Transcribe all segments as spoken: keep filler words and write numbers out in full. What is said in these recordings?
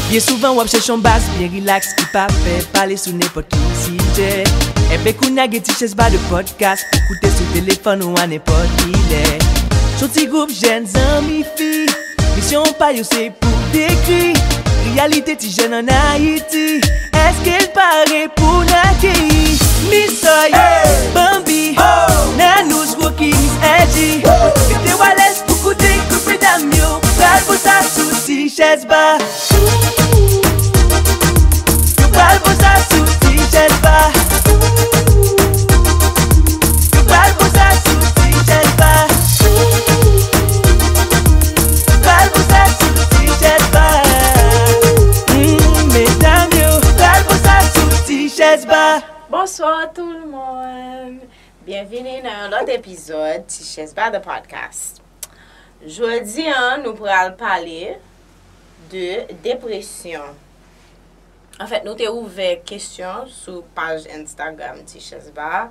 Byen souvan w ap chèche yon baz byen rilaks ki pa pè pale sou nenpòt ki sijè. Enben kounye a gen Ti Chèz Ba de pòdkas pou koute sou telefòn ou a nenpòt ki lè. S on ti gwoup jèn zanmi fi, misyon pa yo se pou dekri reyalite ti jèn ann Ayiti. Èske l pare pou n akeyi Miss Soy, Bambi, Nanouch, Rocky, Miss Angie? Mete w alèz pou koute gwoup medam yo pral poze sa sou Ti Chèz Ba. Yo pral poze sa sou Ti Chèz Ba. Yo pral poze sa sou Ti Chèz Ba. Yo pral poze sa sou Ti Chèz Ba. Hmm, medam yo pral poze sa sou Ti Chèz Ba. Bonsoir tout le monde. Byenvini nan yon lòt epizòd Ti Chèz Ba The Podcast. Jodi a, nou pral pale de depresyon. Anfèt, nou te ouvè kesyon sou paj Instagram Ti Chèz Ba,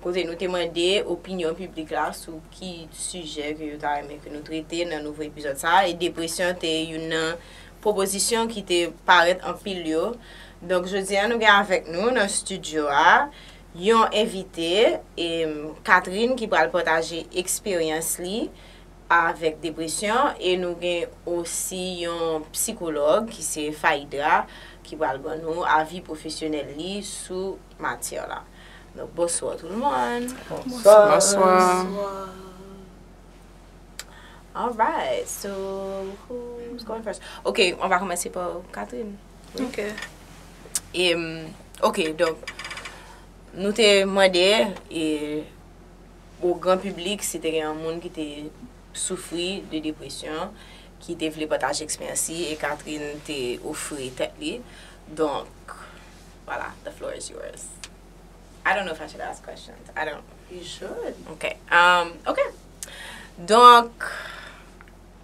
kote nou te mande opinyon piblik la sou ki sijè ke yo ta renmen ke nou trete nan nouvo epizòd sa a. E depresyon te youn nan pwopozisyon ki te parèt anpil yo. Donk, jodi a, nou gen avèk nou nan estidyo a yon envite, em, Catherine, ki pral pataje eksperyans li avèk depresyon, e nou gen osi yon sikològ ki se Faidra, ki pral ban nou avi pwofesyonèl li sou matyè la. Donk, bonswa tout le monde. Bonswa. Bonswa. Alright, so who's going first? Ok, on va commencer par Catherine. Oui. Ok. Em, ok, donk, nou te mande, e, o gran piblik, si te gen yon moun ki te soufri de depresyon, ki te vle pataje eksperyans li, e Catherine te ofri tèt li. Donk, voilà, the floor is yours. I don't know if I should ask questions. I don't. You should. Ok. Um, ok. Donk,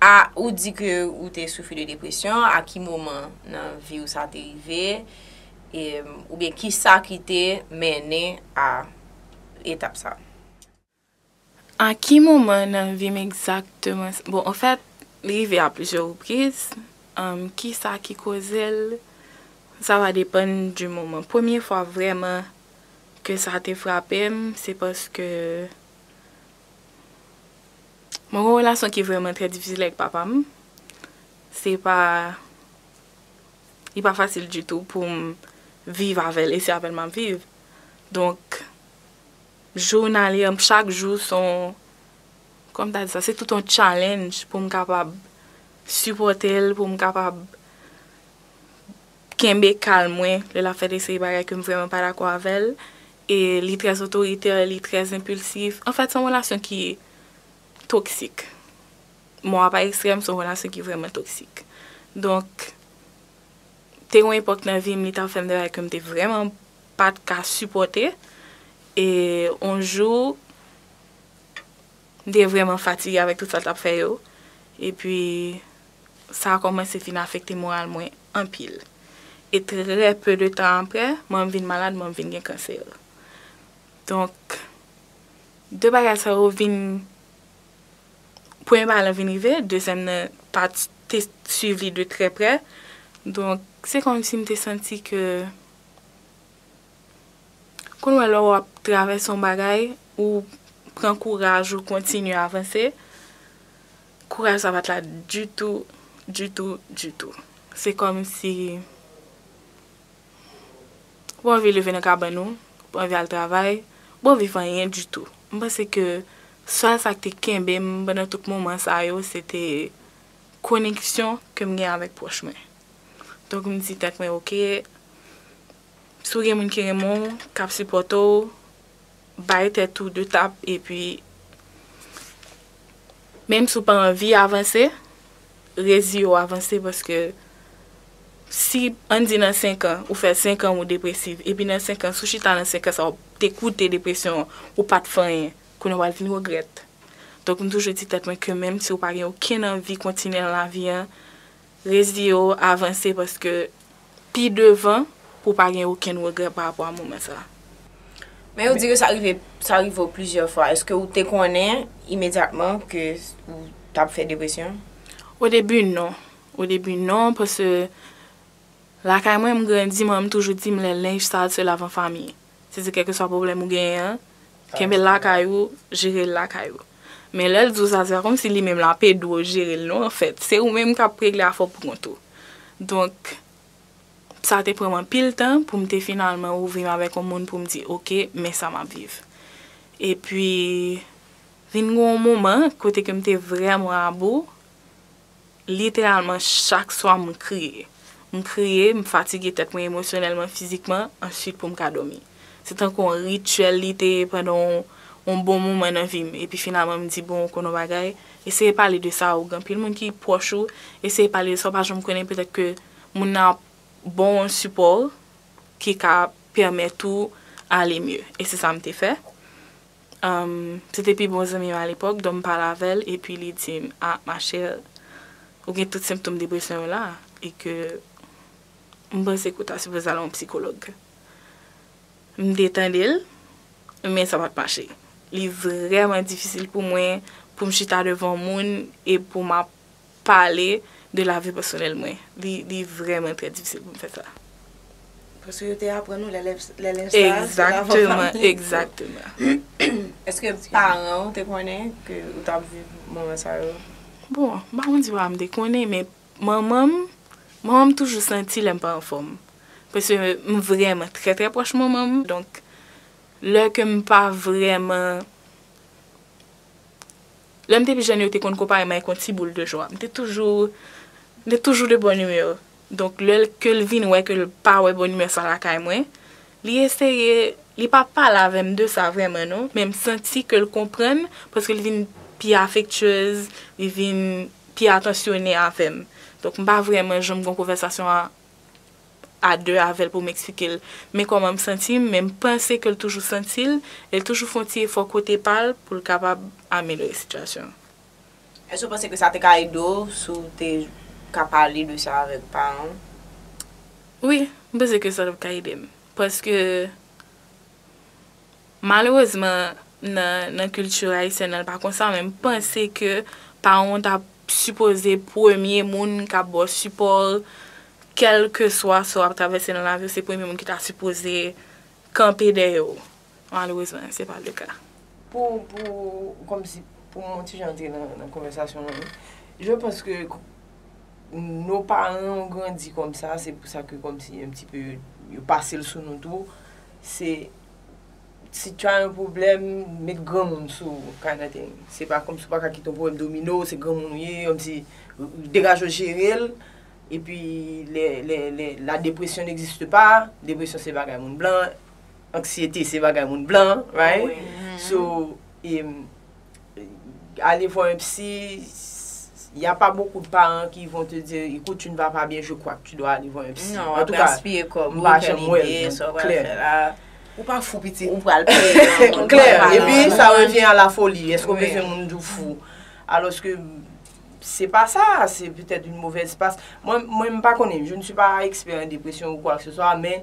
a, ou di ke ou te soufri de depresyon. A ki moman nan vi w sa te rive? E, oubyen ki sa ki te mennen a etap sa? A ki moman nan vi m egzakteman? Bon, anfèt, li rive a plizyè repriz. Em, ki sa ki koze l? Sa va depann di moman. Premye fwa vrèman ke sa te frape m, se paske mwen gen yon relasyon ki vrèman trè difisil avèk papa m. Se pa, li pa fasil ditou pou m viv avè l, e se avè l m ap viv. Donk, jounalye, chak jou se yon, kòman ta di sa, se tout yon challenge pou m kapab sipòte l, pou m kapab kenbe kalm mwen lè l ap fè de seri bagay ke m vrèman pa dakò avè l. E li trè otoritè, li trè enpilsif. Anfèt, se yon relasyon ki toksik. Mo a pa ekstrèm, se yon relasyon ki vrèman toksik. Donk, te gen yon epòk nan vi m, li t ap fè m de bagay ke m te vrèman pa t ka sipòte. E yon jou, m te vrèman fatige avèk tout sa l t ap fè yo. Epi, sa a kòmanse fin afekte moral mwen anpil. E trè pe de tan aprè, mwen m vin malad, mwen m vin gen kansè. Donk, de bagay sa yo vin, premye bagay lan vin rive, dezyèm nan pa t, te swiv li de trè prè. Donk, se kòmsi m te santi ke, konn wè lè w ap travèse yon bagay, ou pran kouraj, ou kontinye avanse, kouraj sa pa t la ditou, ditou, ditou. Se kòmsi ou pa anvi leve nan kabann ou, ou pa anvi al travay, ou pa anvi fè anyen ditou. M panse ke sèl sa k te kenbe m pandan tout moman sa yo, se te koneksyon ke m gen avèk pwòch mwen. Donk, m di tèt mwen, oke, si w gen moun ki renmen w, k ap sipòte w, bay tèt ou de tap, epi menm si w pa anvi avanse, reziye w avanse, paske si, ann di nan senk an, ou fè senk an ou depresif, epi nan senk an, si w chita nan senk an sa, w te koute depresyon an, ou pa t fè anyen, kounye a w pral vin regrèt. Donk, m toujou di tèt mwen ke menm si w pa gen okenn anvi kontinye nan lavi an, reziye w, avanse, paske pi devan, pou w pa gen okenn regrè pa rapò a moman sa a. Men yo di ke sa rive, sa rive w plizyè fwa. Èske ou te konnen imedyatman ke ou t ap fè depresyon? O debi, non. O debi, non, paske lakay mwen, m grandi, manman m toujou di m lè lenj sal se lave an fanmi. Se di kèlkeswa pwoblèm ou genyen an, kenbe l lakay ou, jere l lakay ou. Men lè l di w sa, se pa kòmsi li menm l ap ede w jere l, non, anfèt. Se ou menm k ap regle afè w pou kont ou. Donk, sa te pran m anpil tan pou m te finalman ouvri m avèk yon moun pou m di, oke, men sa m ap viv. Epi, vin gen yon moman kote ke m te vrèman abou, literalman, chak swa, m kriye. M kriye, m fatige tèt mwen emosyonèlman, fizikman, answit pou m ka dòmi. Se tankou yon rityèl li te ye pandan yon, yon bon moman nan vi m. Epi finalman, m di, bon, ou konn yon bagay, eseye pale de sa, ou gen anpil moun ki pwòch ou, eseye pale de sa, ou pa janm konnen, petèt ke moun nan ap ba w yon sipò ki ka pèmèt ou ale mye. E se sa m te fè. Um, se te pi bon zanmi m alepòk, donk m pale avè l, epi li di m, ah, ma chère, ou gen tout senptòm depresyon yo la, e ke m panse ke w ta sipoze al yon sikològ. M te tande l, men sa pa t mache. Li vrèman difisil pou mwen, pou m chita devan moun, e pou m ap pale de lavi pèsonèl mwen. Li, li vrèman trè difisil pou m fè sa. Paske yo te aprann nou lè, lè, lè lenj sal, se lave an fanmi. Egzakteman, egzakteman. Èske paran w te konnen ke ou t ap viv moman sa yo? Bon, m pa konn si paran m te konnen, men manman m, manman m toujou santi lè m pa anfòm. Paske m vrèman trè, trè pwòch manman m. Donk, lè ke m pa vrèman Lè m te pi jèn, yo te konn konpare m avèk yon ti boul de jwa. M te toujou, m te toujou de bòn imè. Donk, lè l, ke l vin wè ke l pa wè bòn imè sa lakay mwen, li eseye, li pa pale avè m de sa vrèman, non, men m santi ke l konprann, paske l vin pi afektyez, li vin pi atansyone avè m. Donk, m pa vrèman janm gen yon konvèsasyon a a de avè l pou m eksplike l men kòman m santi m, men m panse ke l toujou santi l, e l toujou fè yon ti efò kote pa l pou l kapab amelyore sitiyasyon an. Èske w panse ke sa te ka ede w si w te ka pale de sa avèk paran w? Wi, m panse ke sa t ap ka ede m. Paske, malerezman, nan, nan kilti ayisyèn nan, l pa konsa, men m panse ke paran w t ap sipoze premye moun k ap ba w sipò, kèlkeswa sa w ap travèse nan lavi w, se premye moun ki ta sipoze kanpe dèyè w. Malerezman, se pa le ka. Pou, pou, kòmsi, pou mwen ti jan antre nan, nan konvèsasyon an, je pense que nos parents ont grandi comme ça, c'est pour ça que kòmsi un petit peu, yo pase l sou nou tou, se si tu as un problème, met granmoun sou kind of thing. Se pa kòmsi w pa ka kite yon pwoblèm domine w, se granmoun ou ye, kòmsi degaje w jere l. Epi lè, lè, lè, la dépression n'existe pas, depresyon se bagay moun blan, anksyete se bagay moun blan, right? So, em, aller voir un psy, il y a pas beaucoup de parents qui vont te dire, écoute, tu ne vas pas bien, je crois que tu dois aller voir un psy. Non, En tout w cas, gaspiye kòb m ou, pa fè janm wè l, lide, sa w pral klè. Fè la. Ou pa fou pitit. Ou pral peye yon moun Klè, pou epi pale. Sa revient à la folie. Est-ce qu'on Oui. Bezwen moun di w fou? Alors que c'est pas ça, c'est peut-être une mauvaise passe. Mwen, mwen m pa konnen, je ne suis pas expert en dépression ou quoi que ce soit, men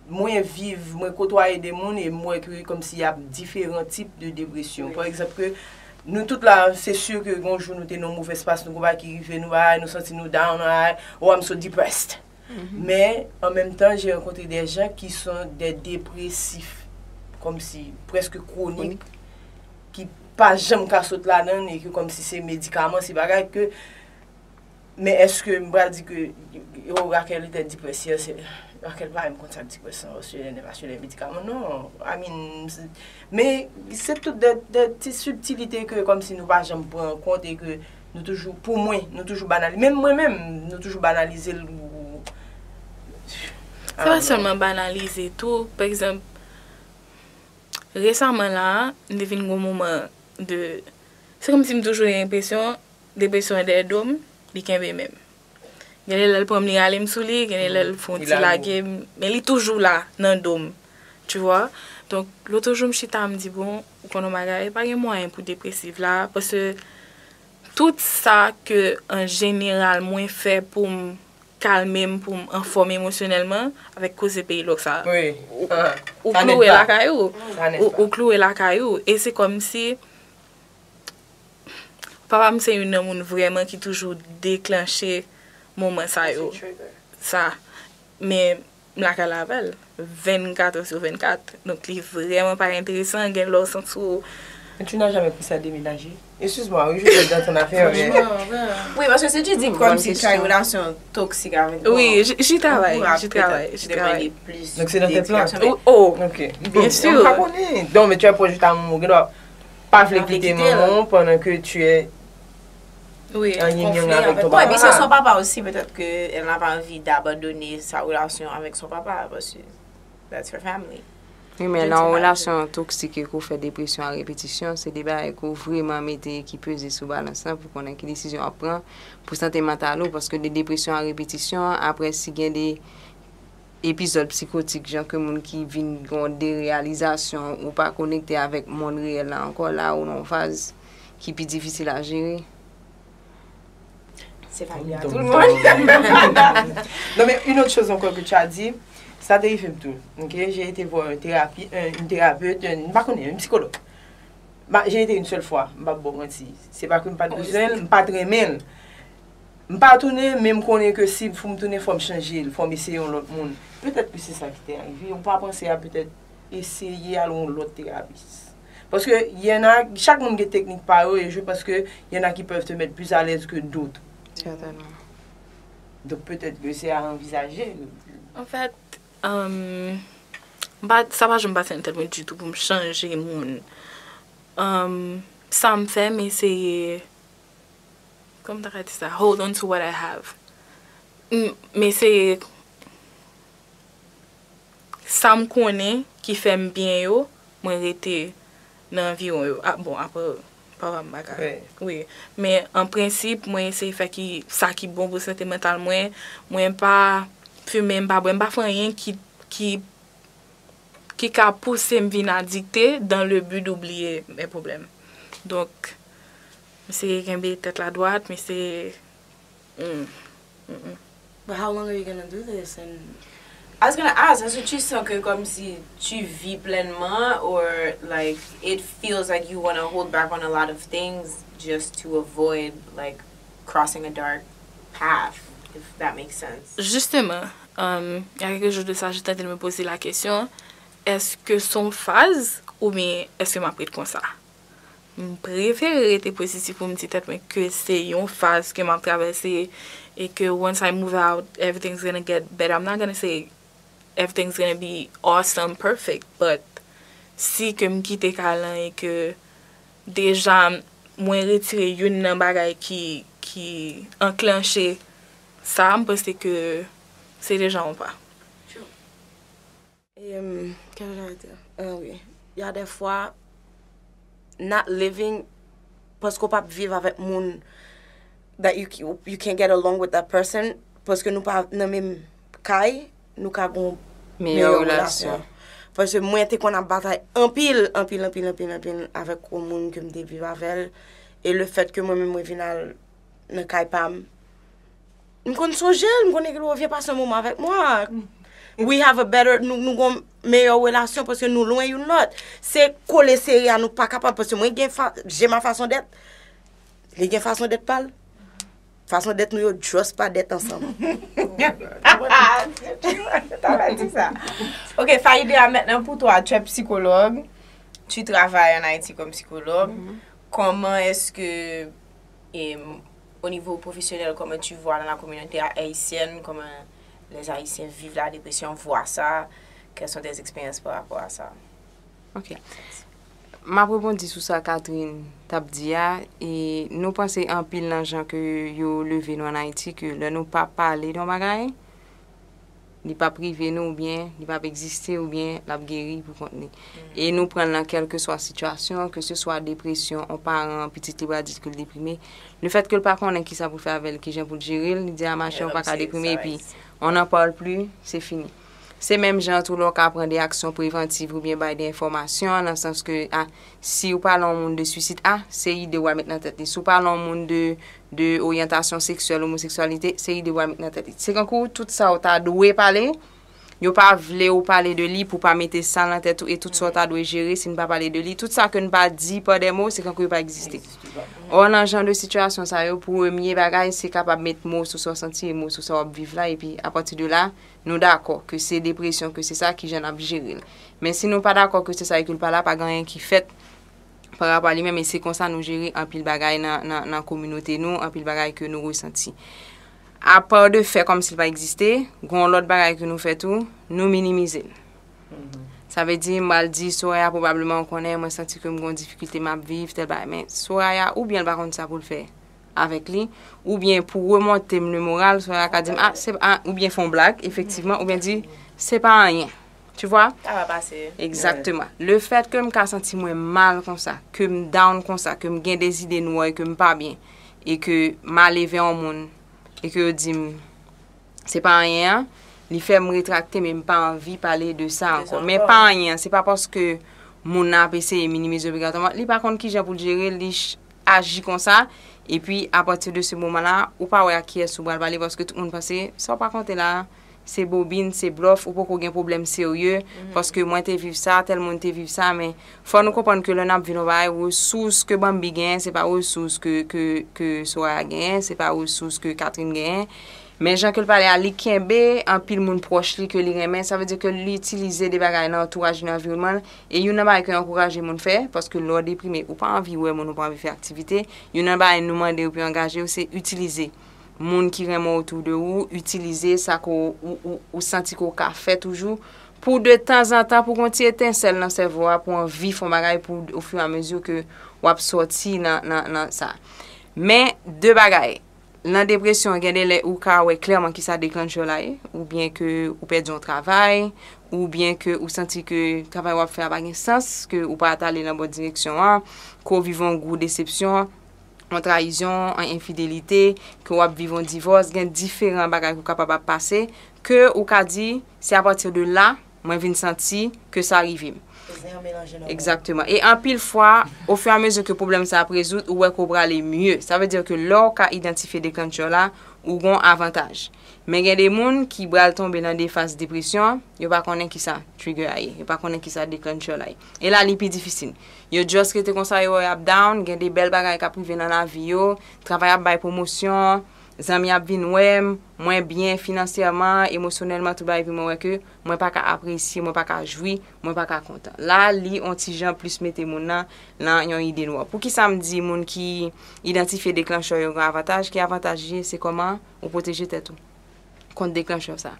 mwen viv, mwen kotwaye de moun e m wè ke kòmsi y ap diferan tip de depresyon. Pa egzanp, ke nou tout la, se si ke gon jou nou te nan yon movèz pas, nou gon bagay ki rive nou, ay, nou santi nou down, ay, oh, I'm so depressed. Men, an menm tan, j'ai rencontré des gens qui sont des dépressifs, kòmsi prèske kwonik, ki pa janm ka sot ladan l, e ke kòmsi se medikaman, se bagay ke, men èske m pral di ke, oh, Raquel était dépressée, c'est, Raquel pa menm konn sa k depresyon, se nè pa se nè medikaman, non, I mean, se- men se tout de, de ti sibtilite ke kòmsi nou pa janm pran an kont e ke nou toujou, pou mwen, nou toujou banalize, menm mwen menm, nou toujou banalize l. Se pa sèlman banalize tou, pa egzanp, resaman la, m te vin gon moman de, se kòmsi m toujou gen enpresyon, depresyon an dèyè do m, li kenbe menm. Gen de lè l pran m, li rale m sou li, gen de lè l fè yon ti lage m, men li toujou la, nan do m. Tu vois? Donk, lòt jou m chita, m di, bon, ou konn yon bagay, pa gen mwayen pou depresiv la, paske tout sa ke an jeneral mwen fè pou m kalme m pou m anfòm emosyonèlman avèk koze peyi lòk sa. Wi. Ou, ou klouwe lakay ou. Ou, ou klouwe lakay ou. E se kòmsi papa m se youn nan moun vrèman ki toujou deklanche moman sa yo. Sa. Men m lakay la avè l vennkat sou vennkat. Donk, li vrèman pa enteresan. Gen lè w santi w. Mais tu n'as jamais pensé à déménager? Excuse-moi, oui, je suis dans ton affaire, mais... Oui, parce que si tu dis comme si tu as une relation toxique avec toi, Oui, j'y travaille, j'y travaille, j'y travaille. Donc c'est dans tes plans. Oh, ok. Bien sûr. Non, mais tu es proche de ta maman, ou doit pas vle kite manman pendant que tu es Oui. en union avec ton papa. Ouais, mais c'est son papa aussi, peut-être qu'elle n'a pas envie d'abandonner sa relation avec son papa, parce que that's her family. Wi, men nan yon relasyon toksik e ke w fè depresyon a repetisyon, se de bagay ke w vreman mete ki peze sou balans lan pou konnen ki desizyon w ap pran pou sante mantal ou, paske de depresyon a repetisyon, apre si gen de epizòd psikotik, jan ke moun ki vin gen yon dereyalizasyon, ou pa konekte avèk mond reyèl la ankò, la ou nan yon faz ki pi difisil a jere. C'est valable à tout le monde. Non, mais une autre chose encore que tu as dit, sa te rive m tou. Ok, j'ai été voir un thérapi, un, une thérapeute, un, m pa konnen, un psychologue. Bah, j'ai été une seule fois, m pa ba w manti. Se pa ke m pa t bezwen l, m pa t renmen l. M pa tounen, men m konnen ke si pou m tounen, fò m chanje l, fò m eseye yon lòt moun. Petèt ke se sa ki te rive. Ou pa panse a petèt eseye al yon lòt terapis. Paske y en a, chak moun gen teknik pa yo, e je pense que y en a qui peuvent te mettre plus à l'aise que d'autres. Certainement. Donc peut-être que c'est à envisager. An fèt, um, m pa, sa pa janm pase nan tèt mwen ditou pou m chanje moun. Um, sa m fè, m eseye, kòman m ta ka di sa? Hold on to what I have. M, m eseye sa m konnen ki fè m byen yo, mwen rete nan anviwon yo. Ah, bon, apre papa m pa ka. Wi. Men an prensip, mwen eseye fè ki, sa ki bon pou sante mantal mwen. Mwen pa fimen, m pa bwè, m pa fè anyen ki, ki, ki ka pouse m vin adikte dans le but d'oublier mes problèmes. Donk, m eseye kenbe tèt la dwat, m eseye But how long are you gonna do this? And I was gonna ask, est-ce que tu sens que comme si tu vis pleinement, or like it feels like you want to hold back on a lot of things just to avoid like crossing a dark path, if that makes sense? Justement, um, il y a quelques jours de ça, j'étais en train de me poser la question, est-ce que c'est une phase ou bien est-ce que m ap ret konsa? M prefere rete pozitif pou m di tèt mwen ke se yon faz ke m ap travèse e ke once I move out, everything's gonna get better. I'm not gonna say everything's gonna be awesome, perfect, but si ke m kite kay lan e ke deja mwen retire youn nan bagay ki, ki anklanche sa, m panse ke se deja yon pa. Et, euh, qu'est-ce que j'allais dire? Ah oui. Il y a des fois, not living, paske w p ap viv avèk moun that you, you, you can't get along with that person, paske nou pa nan menm kay, nou ka gon Meyè relasyon. Paske mwen te konn ap batay anpil, anpil, anpil, anpil, anpil avèk yon moun ke m te viv avè l. E le fèt ke mwen menm mwen vin al nan kay pa m, m konn sonje l, m konn ekri l, vye pase yon moman avèk mwen. We have a better, nou, nou gon meyè relasyon paske nou lwen youn lòt. Se kole sere a nou pa kapab, paske mwen gen fa, j'ai ma façon d'être, li gen fason dèt pa l. Fason dèt nou yo just pa dèt ansanm. Ta va di sa. Ok, Faïda, maintenant pour toi, tu es psychologue, tu travailles en Haïti comme psychologue. Comment est-ce que, et, au niveau professionnel, comment tu vois dans la communauté haïtienne, comment les Haïtiens vivent la dépression, voient ça, quelles sont tes expériences par rapport à ça? Ok. M ap rebondi sou sa Catherine t ap di a, e nou panse anpil nan jan ke yo leve nou ann Ayiti, ke lè nou pa pale de yon bagay, li p ap rive nou, oubyen li p ap egziste, oubyen l ap geri pou kont li. E nou pran l nan kèlkeswa sitiyasyon, keseswa depresyon, yon paran, pitit li pral di ke l deprime. Lefètke l pa konnen kisa pou l fè avè l, kijan pou l jere l, li di a mache, ou pa ka deprime, epi on n'en parle plus, se fini. Se menm jan tou lè w ka pran de aksyon prevantiv oubyen bay de enfòmasyon, nan sans ke, a, si w pale yon moun de swisid, a, se ide w al met nan tèt li. Si w pale yon moun de, de oryantasyon seksyèl, omoseksyalite, se ide w al met nan tèt li. Se kankou tout sa w ta dwe pale, yo pa vle w pale de li pou pa mete sa nan tèt ou e tout sa w ta dwe jere si n pa pale de li. Tout sa ke n pa di pa de mo, se kankou yo pa egziste. Ò, nan jan de sitiyasyon sa yo, premye bagay, se kapab met mo sou sa w santi e mo sou sa w ap viv la, epi apati de la, nou dakò ke se depresyon, ke se sa, ki jan n ap jere l. Men si nou pa dakò ke se sa e ke l pa la, pa gen anyen ki fèt pa rapò a li menm, e se konsa nou jere anpil bagay nan, nan, nan kominote nou, anpil bagay ke nou resanti. Apa de fè kòmsi l pa egziste, gen yon lòt bagay ke nou fè tou, nou minimize l. Sa vle di, m pral di, Soraya, pwobableman w konnen, mwen santi ke m gen yon difikilte m ap viv, tèl bagay. Men Soraya, oubyen l pa konn sa pou l fè avèk li, oubyen pou remonte m le moral, Soraya ka di m, a, se, a, oubyen fè yon blag, efektivman, oubyen di, se pa anyen. Tu vois? Sa va pase. Egzakteman. Le fèt ke m ka santi mwen mal konsa, ke m down konsa, ke m gen de zide nwè e ke m pa byen, e ke m ale vè yon moun, e ke yo di m, se pa anyen an, li fè m retrakte, men m pa anvi pale de sa ankò. Men pa anyen an, se pa paske moun nan ap eseye minimize obligatwaman, li pa konn kijan pou l jere l, li ch-, aji konsa, epi apati de se moman la, ou pa wè ak kiyès ou pral pale, paske tout moun panse, sa w pa konte la, se bobin, se blòf, ou poko gen pwoblèm serye, paske mwen te viv sa, tèl moun te viv sa, men fò nou konprann ke lè n ap viv yon bagay, resous ke Bambi genyen, se pa resous ke, ke, ke Soraya genyen, se pa resous ke Catherine genyen. Men jan ke l pale a, li kenbe anpil moun pwòch li ke li renmen, sa vle di ke li itilize de bagay nan antouraj li, nan anviwònman l, e youn nan bagay ke ankouraje moun fè, paske lè w deprime, ou pa anvi wè moun, ou pa anvi fè aktivite, youn nan bagay nou mande yo pou yo angaje yo, se itilize moun ki renmen w otou de ou, itilize sa ke w, ou, ou, ou santi ke w ka fè toujou, pou de tanzantan, pou gon ti etensèl nan sèvo a, pou anvi fè yon bagay, pou ofiramezu ke w ap sòti nan, nan, nan sa. Men, de bagay, nan depresyon, gen de lè ou ka wè klèman kisa deklanchè la ye, oubyen ke ou pèdi yon travay, oubyen ke ou santi ke travay w ap fè a pa gen sans, ke ou pa t ale nan bon direksyon an, ke w viv yon gwo desepsyon, yon trayizyon, yon enfidelite, ke w ap viv yon divòs, gen diferan bagay ke w kapab ap pase, ke ou ka di, se apati de la, mwen vin santi ke sa rive m. Egzakteman. E anpil fwa, ofiramezu ke pwoblèm sa ap rezoud, ou wè ke w prale mye. Sa vle di ke lè w ka idantifye deklanchè la, ou gon avantaj. Men gen de moun ki pral tonbe nan de faz depresyon, yo pa konnen kisa trigger a ye, yo pa konnen kisa deklanchè la ye. E la, li pi difisil. Yo just rete konsa, yo wè y ap down, gen de bèl bagay k ap rive nan lavi yo, travay ap bay pwomosyon, zanmi ap vin wè m, mwen byen finansyèman, emosyonèlman, tout bagay, epi mwen wè ke mwen pa ka apresye, mwen pa ka jwi, mwen pa ka kontan. La, li on ti jan plis mete moun nan, nan yon ide nwè. Poukisa m di moun ki idantifye deklanchè yo gen avantaj? Ki avantaj li ye? Se kòman ou pwoteje tèt ou kont deklanchè sa.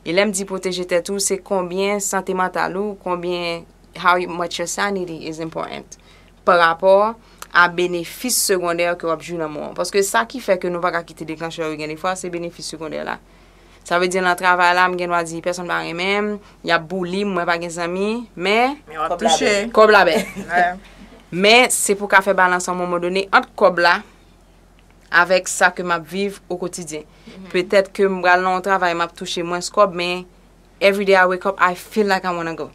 E lè m di pwoteje tèt ou, se konbyen sante mantal ou, konbyen, how much your sanity is important pa rapò a benefis segondè ke w ap jwi nan mo an. Paske sa ki fè ke nou pa ka kite deklanchè yo gen defwa, se benefis segondè la. Sa vle di nan travay la, m gen dwa di pèsonn pa renmen m, y ap bouli m, mwen pa gen zanmi, men kòb la bèl. Men se pou ka fè balans an moman done ant kòb la avèk sa ke m ap viv o kotidyen. Petèt ke m pral nan yon travay, m ap touche mwens kòb, men every day I wake up, I feel like I wanna go.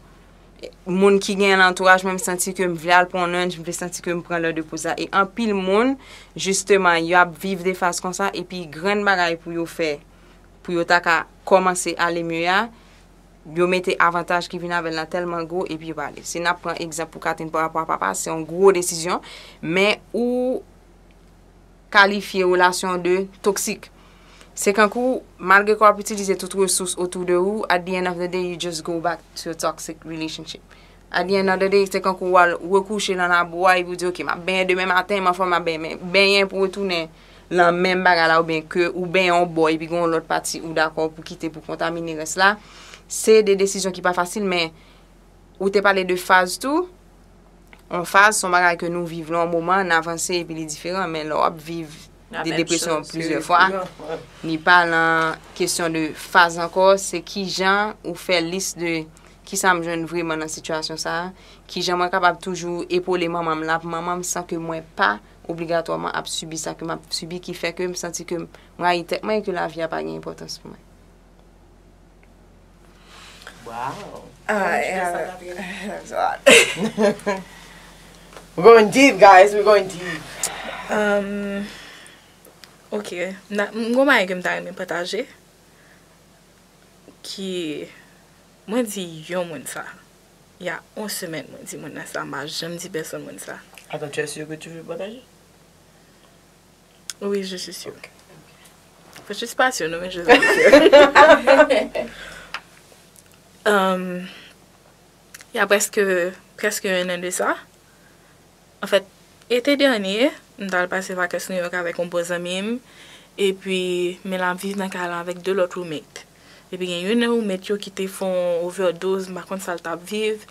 Moun ki gen nan antouraj mwen, m santi ke m vle al pran yon lunch, m vle santi ke m pran lè de poz la. E anpil moun, jisteman, y ap viv de faz konsa, epi grenn bagay pou yo fè, pou yo ta ka kòmanse ale mye a, yo mete avantaj ki vin avè l la tèlman gwo, epi yo pa ale. Si n ap pran egzanp pou Catherine pa rapò a papa, se yon gwo desizyon, men ou kalifye relasyon de toksik. Se kankou, malgre ke w ap itilize tout resous otou de ou, at the end of the day, you just go back to a toxic relationship. At the end of the day, se kankou w al rekouche nan labou a, epi w di, "Ok, m ap benyen demen maten, m anfòm, m ap benyen." Men benyen pou retounen nan menm bagay la, oubyen ke ou benyen yon bò, epi gen yon lòt pati ou dakò pou kite pou kontamine rès la, se de desizyon ki pa fasil, men ou te pale de faz tou. Yon faz, se yon bagay ke nou viv la yon moman, n avanse epi li diferan, men lè w ap viv de depresyon plizyè fwa, li pa nan kesyon de faz ankò, se kijan ou fè lis de kisa m jwenn vreman nan sitiyasyon sa a, kijan mwen kapab toujou epole manman m la pou manman m san ke mwen pa obligatwaman ap sibi sa ke m ap sibi, ki fè ke m santi ke m rayi tèt mwen e ke lavi a pa gen enpòtans pou mwen. Wow. Ah, Mwen, yeah, sa t ap ye. That's a lot. We're going deep, guys. We're going deep. Um, ok. Na- M gon bagay ke m ta renmen pataje. Ki, mwen di yon moun sa. Y a yon semèn mwen di moun nan sa, m pa janm di pèsonn moun sa. Attends, tu es sûr que tu veux partager? Oui, je suis sûre. Faut juste pas sûr, non, mais je suis sûre. Um, y a prèske, prèske un an de sa. Anfèt, ete dènye, m t al pase vakans New York avèk yon bon zanmi m. Epi, men l ap viv nan kay la avèk de lòt roommate. Epi gen youn nan roommate yo ki te fè yon overdose, m pa konn sa l t ap viv.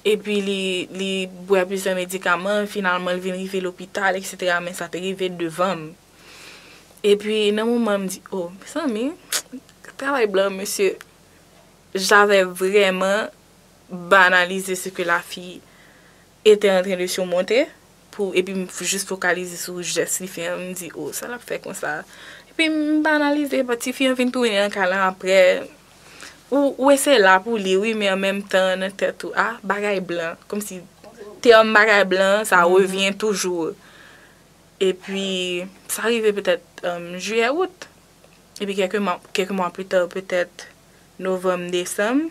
Epi li, li bwè plizyè medikaman, finalman l vin rive lopital, et cetera. Men sa te rive devan m. Epi nan moman m di, oh, mezanmi, travay blan, mesye, j'avais vraiment banalisé ce que la fille était en train de surmonter. Pou, epi m jis fokalize sou jès li fè an, m di, oh, sa l ap fè konsa. Epi m banalize, but tifi an vin tounen an kay la aprè. Ou, ou eseye la pou li, wi, men an menm tan, nan tèt ou, ah, bagay blan. Kòmsi tèm bagay blan, sa revyen toujou. Epi, sa rive petèt um, jiyè, out. Epi, kèk mwa, kèk mwa pita, petèt novanm, desanm,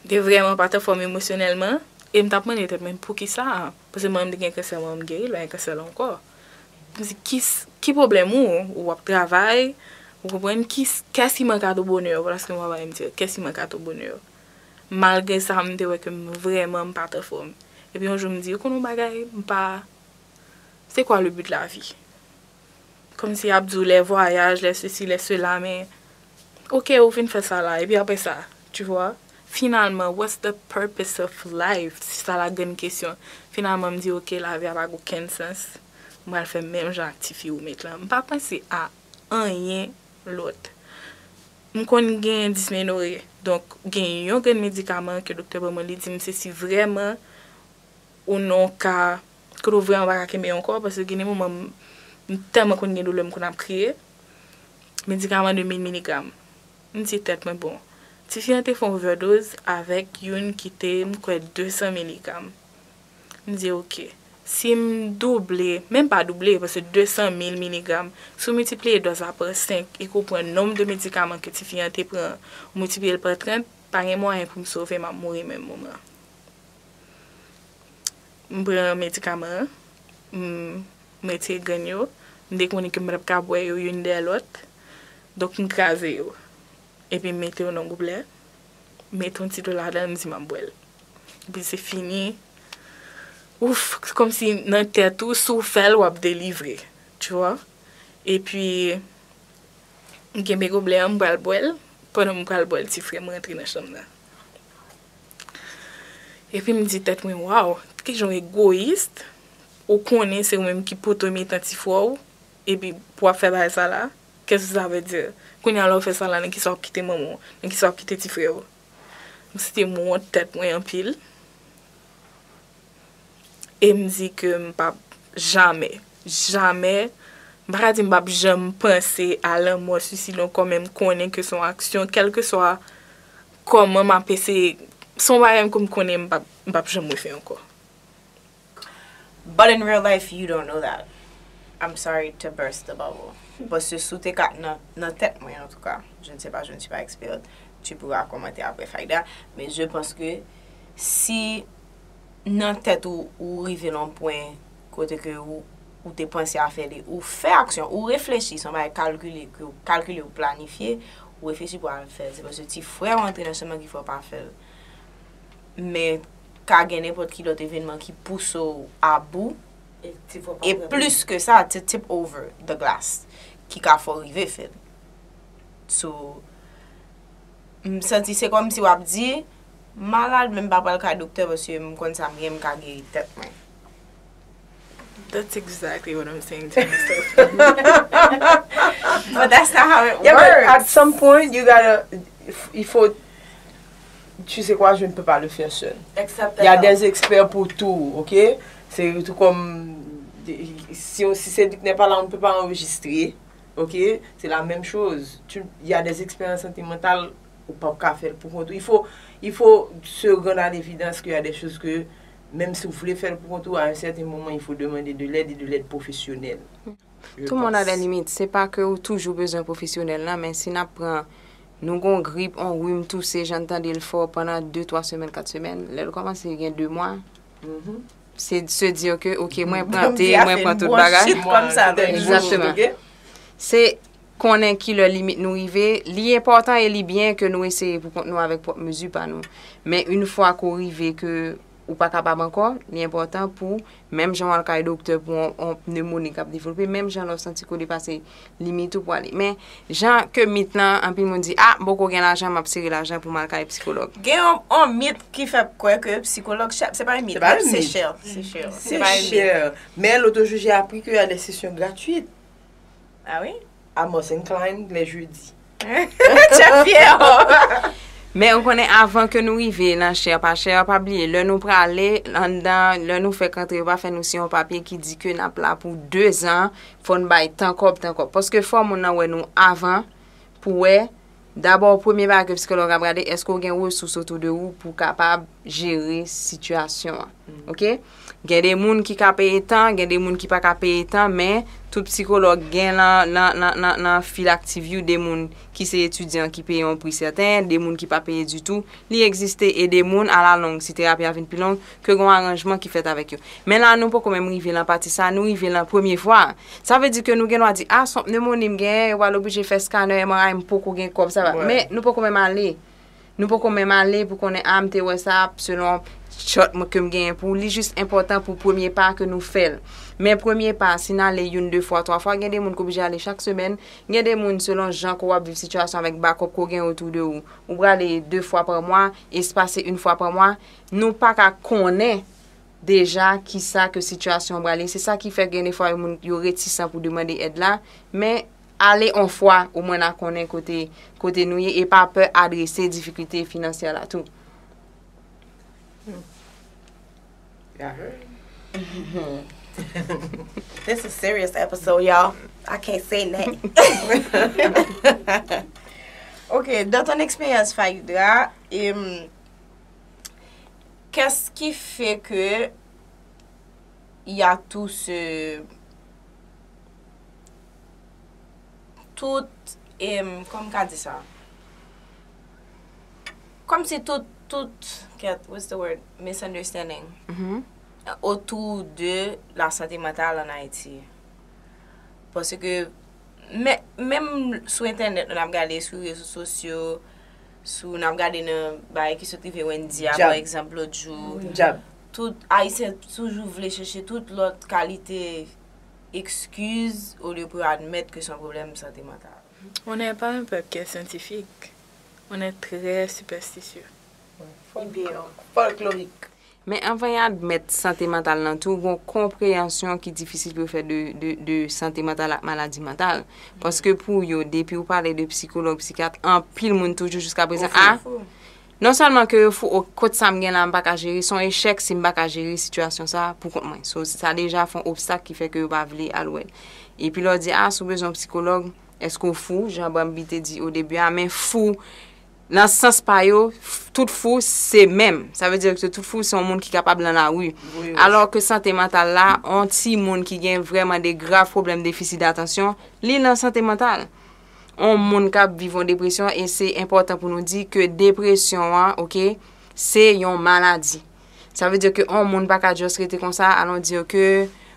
m te vrèman pa t anfòm emosyonèlman. E m t ap mande tèt mwen, poukisa? Paske mwen, m te gen kansè, mwen, m geri, l pa gen kansè la ankò. M di, ki, ki pwoblèm ou? Ou ap travay, ou konprann? Ki, qu'est-ce qui manque à ton bonheur? Vwala sa mwen va di, qu'est-ce qui manque à ton bonheur? Malgre sa, m te wè ke m vrèman m pa t anfòm. Epi yon jou, m di, ou konn yon bagay, m pa. C'est quoi le but de la vie? Kòmsi y ap di w les voyages, les ceci, les cela, men. Ok, ou vin fè sa la, epi apre sa, tu vois? Finalman, what's the purpose of life? Se sa la grenn kesyon. Finalman, m di, ok, lavi a pa gen okenn sans. M pral fè menm jan ak tifi roommate lan. M pa panse a anyen lòt. M konn gen dismenore. Donk, gen yon grenn medikaman ke doktè ban mwen, li di m se si vrèman ou nan yon ka kote w vrèman pa ka kenbe ankò, paske gen de moman m, m tèlman konn gen doulè, m konn ap kriye. Medikaman de mil miligram. M di tèt mwen, bon, tifi an te fè yon overdose avèk youn ki te, m kwè, de san miligram. M di, ok, si m double, menm pa double, paske de san mil miligram, si w miltipliye dòz la pa senk e ke w pran nonb de medikaman ke tifi an te pran, ou miltipliye l pa trant, pa gen mwayen pou m sove, m ap mouri menm moman. M pran medikaman an, m, m retire grenn yo, m dekouvri ke m pa t ap ka bwè yo youn dèyè lòt, donk m kraze yo. Epi m mete yo nan goublè, m mete yon ti dlo ladan l, m di m ap bwè l. Epi se fini. Ouf, kòmsi nan tèt ou, si w fè l, w ap delivre, tu vois. Epi, m kenbe goublè an, m pral bwè l. Pandan m pral bwè l, ti frè m rantre nan chanm nan. Epi m di tèt mwen, waw, ki jan w egoyis, ou konnen se ou menm ki poto mitan ti frè w, epi pou w ap fè bagay sa la, qu'est-ce que ça veut dire? Kounye a la w fè sa la, nan kisa w ap kite manman w, nan kisa w ap kite ti frè w? M santi m wont tèt mwen anpil. E m di ke m p ap jamè, jamè, m pa ka di m p ap janm panse a lanmò, swisid ankò, men m konnen ke se yon aksyon, kèlkeswa kòman m ap eseye, se yon bagay ke m konnen m p ap, m p ap janm refè ankò. But in real life, you don't know that. I'm sorry to burst the bubble. Paske si w te ka, nan, nan tèt mwen, en tout cas, je ne sais pas, je ne suis pas experte, tu pourras commenter après, Faïda, mais je pense que si nan tèt ou, ou rive nan yon pwen kote ke ou, ou te panse a fè li, ou fè aksyon, ou reflechi, se yon bagay kalkile, ke ou kalkile, ou planifye, ou reflechi pou al fè l. Se paske ti frè w antre nan chanm nan ki fè w pa fè l. Men ka gen nenpòt ki lòt evènman ki pouse w a bout. E plis ke sa, to tip over the glass, ki ka fè w rive fè l. So, m santi se kòmsi w ap di, malad, men m pa pral kay doktè paske m konn sa m gen, m ka geri tèt mwen. That's exactly what I'm saying to myself. But that's not how it Yeah, but at works. Some point, you gotta, il faut, tu sais quoi, je ne peux pas le faire seul. Except Il y a that des experts pour tout, ok? C'est tout comme, si, on- si Cédric n'est pas là, on ne peut pas enregistrer, ok? C'est la même chose. Tu- Il y a des experts en santé mentale Ou p ap ka fè l pou kont ou. Il faut, il faut se rendre à l'évidence qu'il y a des choses que, menm si w vle fè l pou kont ou, à un certain moment, il faut demander de l'aide et de l'aide professionnelle. Je Tout moun a de pense. Limit. Se pa ke ou toujou bezwen pwofesyonèl nan, men si n ap pran, nou gon grip, on rim, touse, jan n tande l fò pandan de, twa semèn, kat semèn, lè l kòmanse gen de mwa, Mhm. se se dire ke, ok, mwen Kòm pran te, di a mwen fè pran yon tout bwonchit bagay. kòm sa, Mwen, donk. Exactement. ok? Se konnen ki lè limit nou rive. Li enpòtan e li byen ke nou eseye pou kont nou avèk pwòp mezi pa nou. Men yon fwa ke w rive ke ou pa kapab ankò, li enpòtan pou, menm jan w al kay doktè pou yon, yon pnemoni k ap devlope, menm jan lè w santi ke w depase limit ou pou ale. Men, jan ke mit lan, anpil moun di, a, m poko gen lajan, m ap sere lajan pou m al kay psikològ. Gen yon, yon mit ki fè kwè ke psikològ chè. Se pa yon mit, Se pa yon se mit. chè. Se chè. Se C'est pa yon mit. Cher. Mais l'autre jour, j'ai appris qu'il y a des sessions gratuites Ah oui? à Mont Saint Klein les jeudis. Très fier. Men ou konnen, avan ke nou rive nan chè pa chè, pa bliye, lè nou prale anndan, lè nou fèk antre, yo pa fè nou siyen yon papye ki di ke n ap la pou de zan, fò n bay tan kòb, tan kòb. Paske fò moun nan wè nou avan pou wè, dabò, premye bagay ke psikològ ap gade, èske w gen resous otou de ou pou kapab jere sitiyasyon an. Ok? Gen de moun ki ka peye tan, gen de moun ki pa ka peye tan, men tout psikològ gen nan, nan, nan, nan, nan fil aktif yo de moun ki se etidyan ki peye yon pri sèten, de moun ki pa peye ditou. Li egziste e de moun, alalong, si terapi a vin pi long, ke gen yon aranjman ki fèt avèk yo. Men la, nou poko menm rive nan pati sa, nou rive nan premye fwa. Sa vle di ke nou gen dwa di, a, se yon pnemoni m genyen, yo pral oblije fè scanner, M R I, m poko gen kòb, sa va. Ouais. Men nou poko menm ale. Nou poko menm ale pou konnen, a, m te wè sa, selon chòt mwen ke m genyen pou li, jis enpòtan pou premye pa ke nou fè l. Men premye pa, si n ale youn, de fwa, twa fwa, gen de moun k oblije ale chak semèn, gen de moun selon jan ke w ap viv sitiyasyon avèk bakòp ke w gen otou de ou, ou prale de fwa pa mwa, espase yon fwa pa mwa, nou pa ka konnen deja kisa ke sitiyasyon an prale. Se sa ki fè gen de fwa moun yo retisan pou demande èd la, men ale yon fwa, omwen n a konnen kote, kote nou ye e pa pè adrese difikilte finansyè la tou. Y'all heard? This is serious episode, y'all. I can't say nothing. Ok, dans ton expérience, Faïdra, euh, qu'est-ce qui fait que il y a tout ce tout, em, kòman m ka di sa? Kòmsi tout, tout, kèt, what's the word? Misunderstanding Mhm. otou de la sante mantal an Ayiti. Paske, men, menm sou entènèt, n ap gade sou rezo sosyo, sou, n ap gade nan bagay ki sot rive Wendy a, Djab. Pa egzanp, lòt jou. Djab. Tout Ayisyen toujou vle chèche tout lòt kalite excuse au lieu pour admettre que c'est un problème de santé mentale. On n'est pas un peuple qui est scientifique. On est très superstitieux. Folklorik. Men anvan y admèt sante mantal nan tou, gon konpreyansyon ki difisil pou yo fè de, de, de sante mantal ak maladi mantal. Paske pou yo, depi ou pale de psikològ, psikyat, anpil moun toujou jiska prezan, a, non sèlman ke yo fou, o, kot sa m gen la, m pa ka jere, se yon echèk si m pa ka jere sitiyasyon sa pou kont mwen. So, sa deja fè yon obstak ki fè ke yo pa vle al wè l. Epi lè w di, a, si w bezwen yon psikològ, èske w fou? Jan Bambi te di o debi a, men fou, nan sans pa yo, f- tout fou se menm. Sa vle di ke tout fou se yon moun ki kapab nan lari. Wi, wi. Alò ke sante mantal la, yon timoun ki gen vrèman de grav pwoblèm defisi datansyon, li nan sante mantal. Yon moun k ap viv yon depresyon, e se enpòtan pou nou di ke depresyon an, ok, se yon maladi. Sa vle di ke yon moun pa ka just rete konsa, alon di ke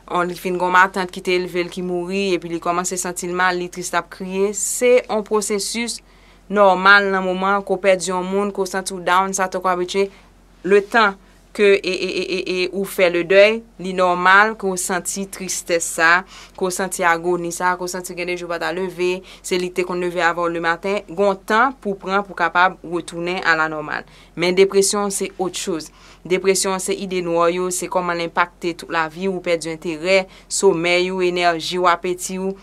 on, li fin gon matant ki te elve l ki mouri, epi li kòmanse santi l mal, li tris, l ap kriye. Se yon pwosesis nòmal nan moman ke w pèdi yon moun, ke w santi w down, sa tankou abitye, letan ke e, e, e, e, e, ou fè le dèy, li nòmal ke w santi tristès sa, ke w santi agoni sa, ke w santi gen de jou w pa ta leve, se li ki te konn leve avè w le maten, gon tan pou pran pou kapab retounen a la nòmal. Men depresyon se ot choz. Depresyon se ide nwa yo, se kòman l enpakte tout lavi w, ou pèdi enterè, somèy ou, enèji w, apeti w,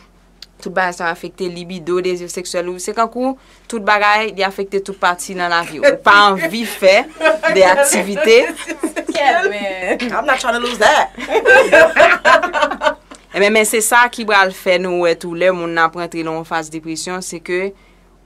tout bagay sa afekte libido, dezi seksyèl ou. Se kankou tout bagay, li afekte tout pati nan lavi w. Ou pa anvi fè de aktivite. I'm not trying to lose that. Ebyen, men se sa ki pral fè nou wè tou lè moun nan ap rantre nan yon faz depresyon, se ke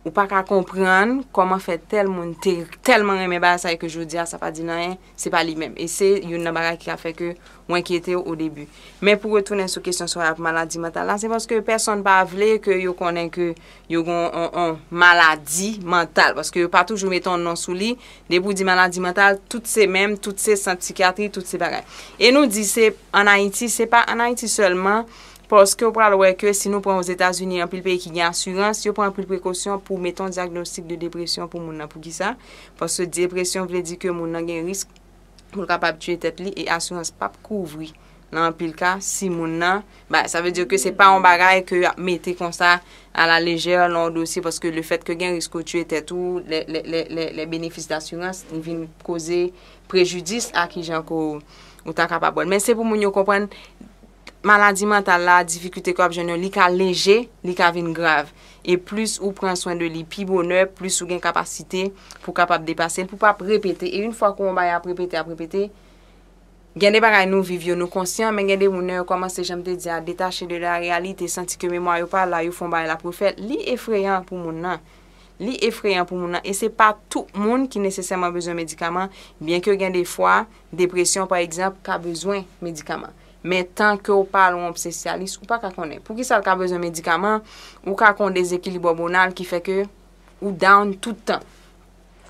Ou pa ka konprann kòman fè tèl moun te tèlman renmen bagay sa e ke jodi a sa pa di l anyen, se pa li menm. E se youn nan bagay ki ka fè ke ou enkyete w o debi. Men pou retounen sou kesyon sa w a pou maladi mantal la, se paske pèsonn pa vle ke yo konnen ke yo gen yon, yon maladi mantal, paske yo pa toujou mete yon non sou li. Depi w di maladi mantal, tout se menm, tout se sant sikyatri, tout se bagay. E nou di se ann Ayiti, se pa ann Ayiti sèlman, paske w pral wè ke si nou pran Ozetazini, anpil peyi ki gen asirans, yo pran anpil prekosyon pou mete yon dyagnostik de depresyon pou moun nan. Poukisa? Paske depresyon vle di ke moun nan gen risk pou l kapab tiye tèt li e asirans p ap kouvri nan anpil ka si moun nan, ba, sa vle di ke se pa yon bagay ke y ap mete konsa a la lejè nan yon dosye, paske le fèt ke gen risk ou tiye tèt ou, lè, lè, lè, lè, lè benefis dasirans vin koze prejidis a kijan ke w, ou ta kapab wè l. Men se pou moun yo konprann maladi mantal la, difikilte ke w ap jwenn yo, li ka leje, li ka vin grav. E plis ou pran swen de li pi bonè, plis ou gen kapasite pou kapab depase l, pou pa ap repete. E yon fwa ke yon bagay ap repete, ap repete, gen de bagay nou viv yo, nou konsyan, men gen de moun yo kòmanse, jan m te di a, detache de la réalité, santi ke memwa yo pa la, yo fè yon bagay l ap refèt. Li efreyan pou moun nan. Li efreyan pou moun nan. E se pa tout moun ki nesesèman bezwen medikaman, byen ke gen de fwa, depresyon, pa egzanp, ka bezwen medikaman. Men tan ke w pa al yon espesyalis, ou pa ka konnen. Poukisa l ka bezwen medikaman? Ou ka gen yon dezekilib òmonal ki fè ke ou down tout tan.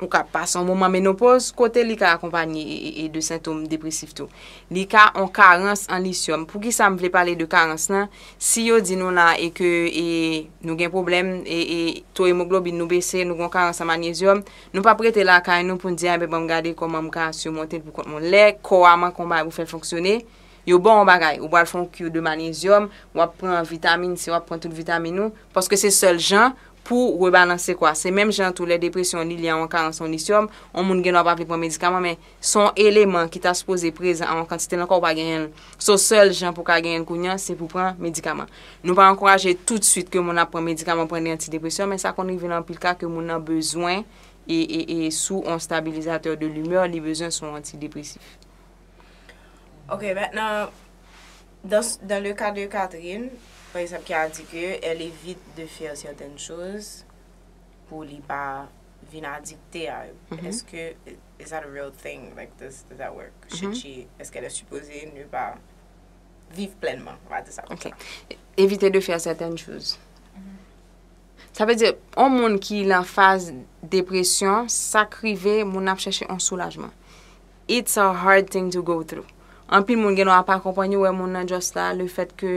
Ou ka pase yon moman menopoz, kote li ka akonpanye e, e, e de sentòm depresif tou. Li ka yon karans an lisyòm. Poukisa m vle pale de karans lan? Si yo di nou la e ke, e, nou gen pwoblèm, e, e to emoglobin nou bese, nou gen yon karans an manyezyòm, nou p ap rete lakay nou pou n di, "A, ben, ban m gade kòman m ka simonte l pou kont mwen." Lè kò a manke yon bagay pou fè l fonksyone, yo ba w yon bagay, ou pral fè yon ki de manyezyòm, w ap pran vitamin C, w ap pran tout vitamin ou, paske se sèl jan pou rebalanse kò a. Se menm jan tou lè depresyon li lye a yon karans an lisyòm, yon moun gen dwa pa vle pran medikaman, men se yon eleman ki ta sipoze prezan an yon kantite nan kò w pa genyen l. So, sèl jan pou w ka genyen l kounye a, se pou pran medikaman. Nou pa ankouraje toutswit ke moun ap pran medikaman, pran de antidepresan, men sa konn rive nan anpil ka ke moun nan bezwen, e, e, e sou yon stabilizatè de limè, li bezwen sou yon antidepresif. Ok, maintenant, dans, dans le cas de Catherine, par exemple, qui a dit qu'elle évite de faire certaines choses pour li pa vin adikte a yo. Est-ce que, is that a real thing? Like, does, does that work? Should she, est-ce qu'elle est supposée ne pas vivre pleinement? On va dire ça comme ça. Evite de fè sètèn choz. Sa vle di, yon moun ki nan faz depresyon, sa k rive, moun nan ap chèche yon soulajman. It's a hard thing to go through. Anpil moun gen dwa pa konprann yo, wè moun nan just la, le fèt ke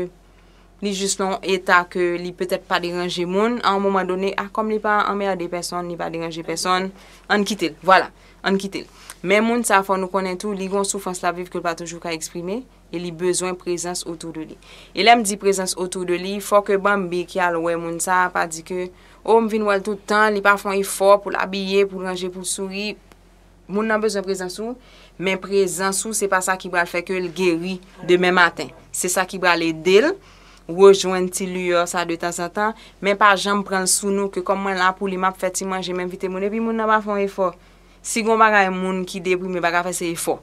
li jis nan yon eta ke li petèt pa deranje moun, a yon moman done, a, kòm li pa anmède pèsonn, li pa deranje pèsonn, ann kite l, vwala, ann kite l. Men moun sa, fò nou konnen tou, li gen yon soufrans l ap viv ke l pa toujou ka eksprime, e li bezwen prezans otou de li. E lè m di prezans otou de li, fò ke Bambi ki al wè moun sa a pa di ke, o, m vin wè l tout tan, li pa fè yon efò pou l abiye, pou l ranje, pou l souri. Moun nan bezwen prezans ou, men prezans ou se pa sa ki pral fè ke l geri demen maten. Se sa ki pral ede l rejwenn ti liyè sa de tanzantan, men pa janm pran l sou nou ke kòm mwen la pou li, m ap fè ti manje, m envite moun, epi moun nan pa fè yon efò. Si gen yon bagay moun ki deprime pa ka fè, se efò.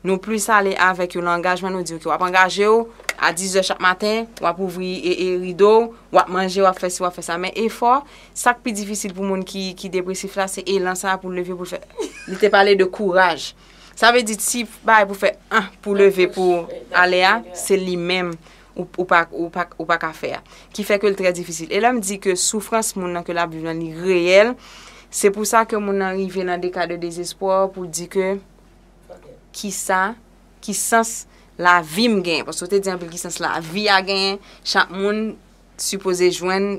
Nou plis ale avèk yon langajman, nou di, "Ok, w ap angaje w a dizè chak maten, w ap ouvri e, e rido w, w ap manje, w ap fè si, w ap fè sa." Men efò, sa k pi difisil pou moun ki, ki depresif la, se elan sa a pou l leve, pou l fè. Li te pale de kouraj. Sa vle di, ti bagay pou fè, an, pou leve, pou ale a, se li menm ou, ou pa, ou pa, ou pa ka fè a. Ki fè ke l trè difisil. E lè m di ke soufrans moun nan ke l ap viv lan, li reyèl, se pou sa ke moun nan rive nan de ka de dezespwa pou di ke, kisa, ki sans lavi m genyen? Paske w te di anpil ki sans lavi a genyen. Chak moun sipoze jwenn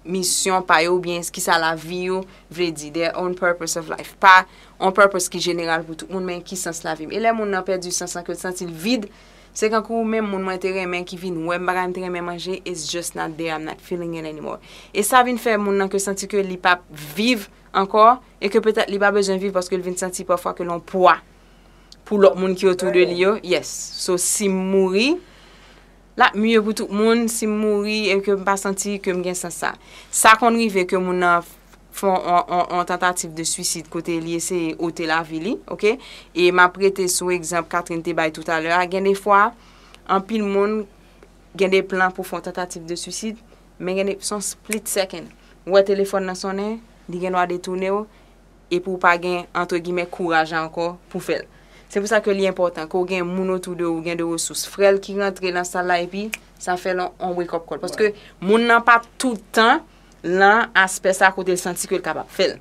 misyon pa yo oubyen kisa lavi yo vle di, their own purpose of life. Pa yon purpose ki jeneral pou tout moun, men ki sans lavi m. E lè moun nan pèdi sans lan, ke l santi l vid, se kankou menm moun mwen te renmen ki vin wè m, bagay m te renmen manje, it's just not there, I'm not feeling it anymore. E sa vin fè moun nan ke santi ke li p ap viv ankò, e ke petèt li pa bezwen viv paske l vin santi pafwa ke l yon pwa pou lòt moun ki otou de li yo. Yes. So, si m mouri, l ap mye pou tout moun. Si m mouri e ke m pa santi ke m gen sans sa. Sa konn rive ke moun nan fè yon, yon, yon tantativ de swisid kote li eseye ote lavi li, oke? E m ap rete sou egzanp Catherine te bay toutalè a. Gen de fwa, anpil moun gen de plan pou fè yon tantativ de swisid, men gen de, se yon split second. ou wè telefòn nan sonnen, li gen dwa detounen w, epi w pa gen, antre gimè, kouraj la ankò pou fè l. Se pou sa ke li enpòtan ke w gen moun otou de ou, gen de resous. Frè l ki rantre nan sal la, epi sa fè l on, on wake up call. Paske moun nan pa tout tan lan aspè sa kote l santi ke l kapab fè l.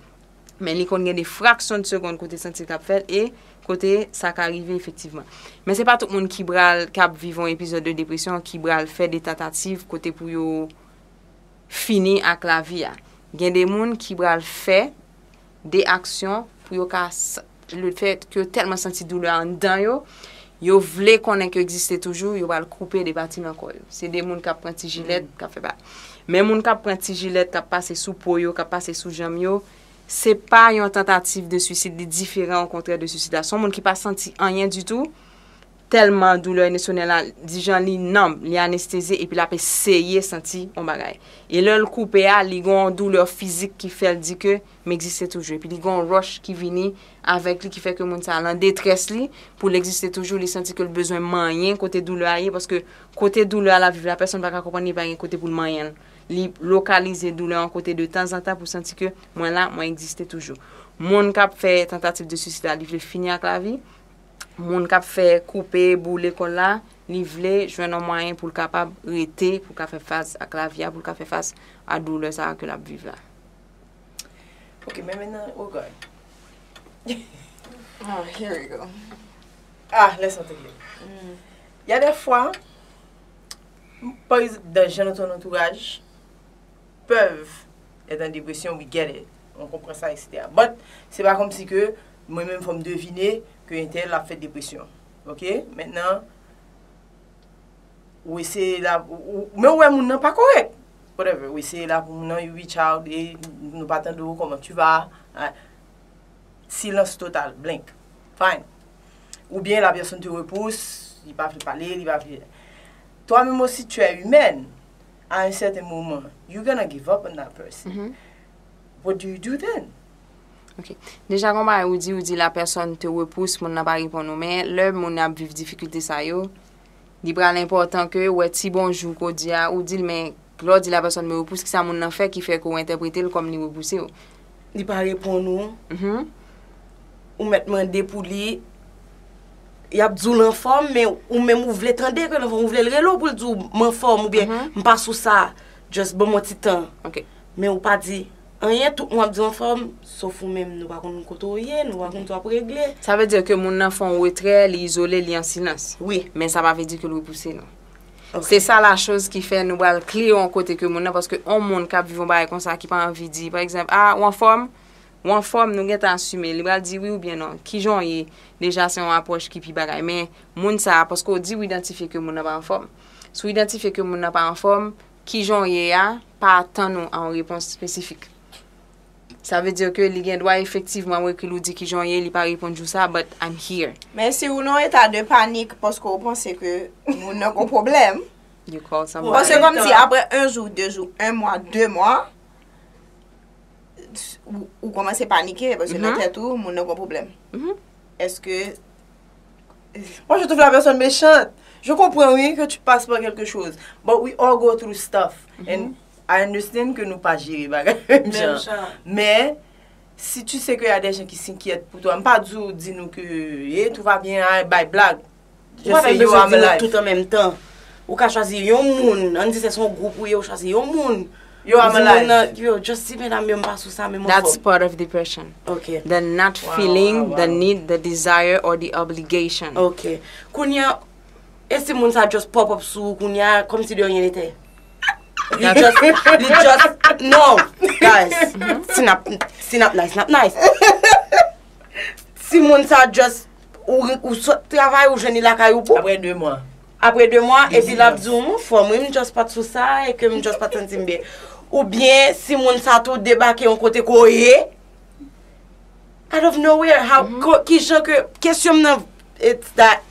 Men li konn gen de fraksyon de segonn kote l santi l k ap fè l e kote sa ka rive efektivman. Men se pa tout moun ki pral, k ap viv yon epizòd de depresyon, ki pral fè de tantativ kote pou yo fini ak lavi a. Gen de moun ki pral fè de aksyon pou yo ka, le fèt ke yo tèlman santi doulè anndan yo, yo vle konnen ke yo egziste toujou, yo pral koupe de pati nan kò yo. Se de moun k ap pran ti jilèt, k ap fè bagay. Men moun k ap pran ti jilèt, k ap pase sou po yo, k ap pase sou janm yo, se pa yon tantativ de swisid, li diferan okontrè de swisid la. Se yon moun ki pa santi anyen ditou, tèlman doulè emosyonèl la, di jan li nanm, li anestezi epi l ap eseye santi yon bagay. E lè l koupe a, li gen yon doulè fizik ki fè l di ke m egziste toujou. Epi li gen yon rush ki vini avèk li ki fè ke moun sa a lan detrès li pou l egziste toujou, li santi ke l bezwen manyen kote doulè a ye paske kote doulè a l ap viv la, pèsonn pa ka konprann li pa gen kote pou l manyen l. Li lokalize doulè an kote de tanzantan pou santi ke mwen la, mwen egziste toujou. Moun k ap fè tantativ de swisid la, li vle fini ak lavi. Moun k ap fè koupe, boule kò l la, li vle jwenn yon mwayen pou l kapab rete, pou l ka fè fas ak lavi a, pou l ka fè fas a doulè sa a ke l ap viv la. Ok, men mentnan, oh God. Oh, here we go. Ah, laisse-moi te dire. Il y a des fois, par exemple, dans ton entourage, peuvent être en dépression, we get it. On comprend ça, et cetera. But, c'est pas comme si que mwen-menm, fò m devine ke entèl ap fè depresyon. Ok? Mentnan, ou eseye la, ou, ou, men ou wè moun nan pa kòrèk. Whatever, ou eseye la pou moun nan, you reach out, e nou pa tande w, comment tu vas? Ah, silence total, blank. Fine. Ou bien la personne te repousse, li pa vle pale, li pa vle. Toi-même aussi, tu es humaine. À un certain moment, you're gonna give up on that person. What do you do then? Ok. Deja, gon bagay ou di, ou di la pèsòn te repous, moun nan pa reponn ou. Men lè moun nan ap viv difikilte sa yo, li pral enpòtan ke ou wè ti bonjou ke w di a, ou di l, men lè w di la pèsòn me repous, kisa moun nan fè ki fè ke w entèprete l kòm li repouse w? Li pa reponn ou. Ou mèt mande pou li. Y ap di w l anfòm, men ou menm ou vle tande ke l anfòm, ou vle l rele w pou l di w m anfòm oubyen m pa sou sa. Just ban m yon ti tan. Ok. Men ou pa di anyen, tout moun ap di w anfòm, sof ou menm, nou pa konn kote w ye, nou pa konn sa w ap regle. Sa vle di ke moun nan fè yon retrè, li izole, li an silans. Wi. Men sa pa vle di ke l repouse nou. Se sa la choz ki fè nou pral kle yon kote ke moun nan, paske yon moun k ap viv yon bagay konsa ki pa anvi di, pa egzanp, ah, ou anfòm, ou anfòm, nou gentan asime. Li pral di wi oubyen non. Kijan w ye? Deja, se yon apwòch ki pi bagay. Men moun sa a, paske w di w idantifye ke moun nan pa anfòm. Si w idantifye ke moun nan pa anfòm, kijan w ye a, pa atann ou a yon repons espesifik. Sa vle di ke li gen dwa efektivman w ekri l ou di kijan w ye, li pa reponn jou sa, but I'm here. Men si ou nan eta de panik paske ou panse ke moun nan gon pwoblèm, You call ou somebody. panse kòmsi apre un jou, de jou, un mwa, de mwa, ou, ou kòmanse panike paske nan tèt ou, moun nan gon pwoblèm. Èske Moi, je trouve la personne méchante. Je comprends, oui, que tu passes par quelque chose. But we all go through stuff. And I understand que nou pa jere bagay menm jan. Men, si tu sais que y a des gens qui s'inquiètent pour toi, m pa di w di nou ke, eh, tout va bien, ah, bay blag. Ou pa menm bezwen di nou tout an menm tan. Ou ka chwazi yon moun, ann di se yon gwoup ou ye, ou chwazi yon moun. Yo, I'm Di moun alive. nan, yo, just ti medam yo, m pa sou sa, men m That's anfòm. Part of depression. Ok. The not feeling the need, the desire, or the obligation. Ok. Kounye a, e si moun sa just pop up sou ou kounye a, kòmsi de rien n'était? Li just, li just, no, guys. Si n ap, si n ap nice, n ap nice. Si moun sa just, ou, ou sot travay, ou jwenn li lakay ou pou. Apre de mwa. Apre de mwa, epi l ap di w, m anfòm, wi, m just pa t sou sa, e ke m just pa t santi m byen. Oubyen, si moun sa tou debake yon kote ke w ye, out of nowhere, how, ko- ki jan ke, kesyon m nan, it's that,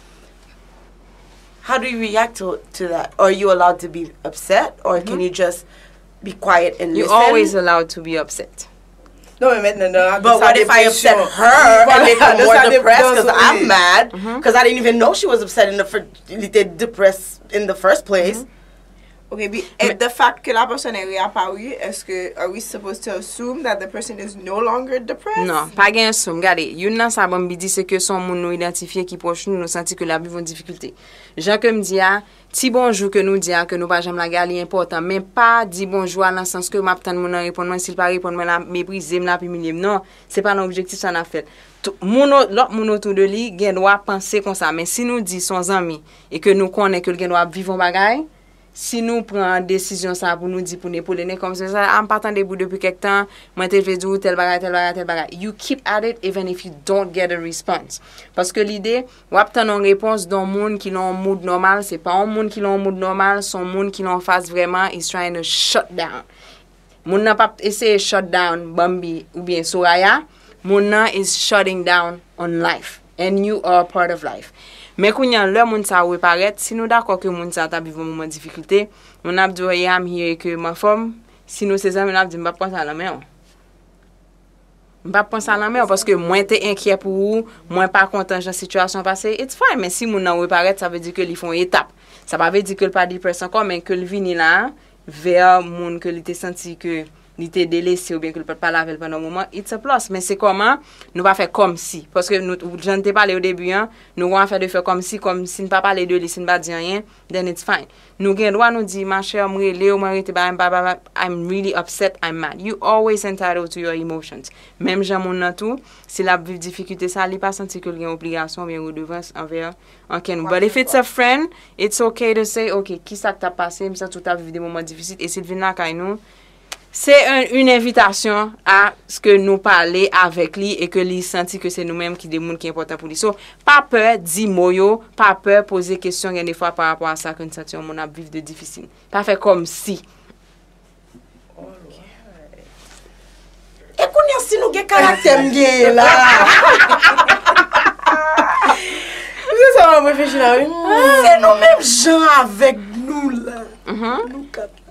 how do you react to, to that? Are you allowed to be upset, or can you just be quiet and You're listen? Always allowed to be upset. Non, men mentnan, nan, But what if I upset her and make her more depressed because I'm mad? Because I didn't even know she was upset in the first. Li te depressed in the first place. Ok, bi, et the fact que la personne est réapparue, est-ce que, are we supposed to assume that the person is no longer depressed? Non, pa gen assume. Gade, youn nan sa Bambi di, se ke se yon moun nou idantifye ki pwòch nou, nou santi ke l ap viv yon difikilte. Jan ke m di a, ti bonjou ke nou di a, ke nou pa janm lage a, li enpòtan. Men pa di bonjou a nan sans ke m ap tann moun nan reponn mwen, si l pa reponn mwen, l ap meprize m, l ap imilye m. Non, se pa nan objektif sa n ap fè l. Tou- Moun, o- lòt moun otou de li gen dwa panse konsa. Men si nou di se yon zanmi e ke nou konnen ke l gen dwa ap viv yon bagay, si nou pran desizyon sa pou nou di pou n epole n, kòm se sa, a, m pa tande pou depi kèk tan, mwen te vle di w tèl bagay, tèl bagay, tèl bagay. You keep at it even if you don't get a response. Paske lide, w ap tann yon repons de yon moun ki nan yon mood nòmal, se pa yon moun ki nan yon mood nòmal, se yon moun ki nan yon faz vrèman is trying to shut down. Moun nan p ap eseye shut down Bambi oubyen Soraya. Moun nan is shutting down on life. And you are a part of life. Men kounye a, lè moun sa yo reparèt, si nou dakò ke moun sa yo t ap viv yon moman difikilte, moun nan ap di w, "Yeah, I'm here," e ke m anfòm, si nou se zanmi, l ap di, "M p ap pran sa nan men w." M p ap pran sa nan men w, paske mwen te enkyè pou ou, mwen pa kontan jan sitiyasyon an pase, it's fine. Men si moun nan reparèt, sa vle di ke li fè yon etap. Sa pa vle di ke l pa depressed ankò, men ke l vini la, vè moun ke li te santi ke li te delese oubyen ke l pa t pale avè l pandan yon moman, it's a plus. Men se kòman nou pa fè kòmsi. Paske nou, jan n te pale o debi an, nou gen yon afè de fè kòmsi, kòmsi n pa pale de li, si n pa di anyen, then it's fine. Nou gen dwa nou di, "Ma chère, m rele w, mwen rete ba, ba, ba, ba, I'm really upset, I'm mad." You always entitled to your emotions. Menm jan moun nan tou, si l ap viv difikilte sa, li pa santi ke l gen obligasyon oubyen redevans anvè ankenn moun. But if it's a friend, it's okay to say, "Ok, kisa k t ap pase? M santi w t ap viv de moman difisil." E si l vin lakay nou, se yon, yon envitasyon a ce que nou pale avèk li e ke li santi ke se nou menm ki de moun ki enpòtan pou li. So, pa pè di mo yo, pa pè poze kesyon gen de fwa pa rapò a sa ke n santi yon moun ap viv de difisil. Pa fè kòmsi. E kounye a, si nou gen karaktè m genyen la. Se sa m ap reflechi la, wi. Se nou menm jan avèk nou la. Nou kat la.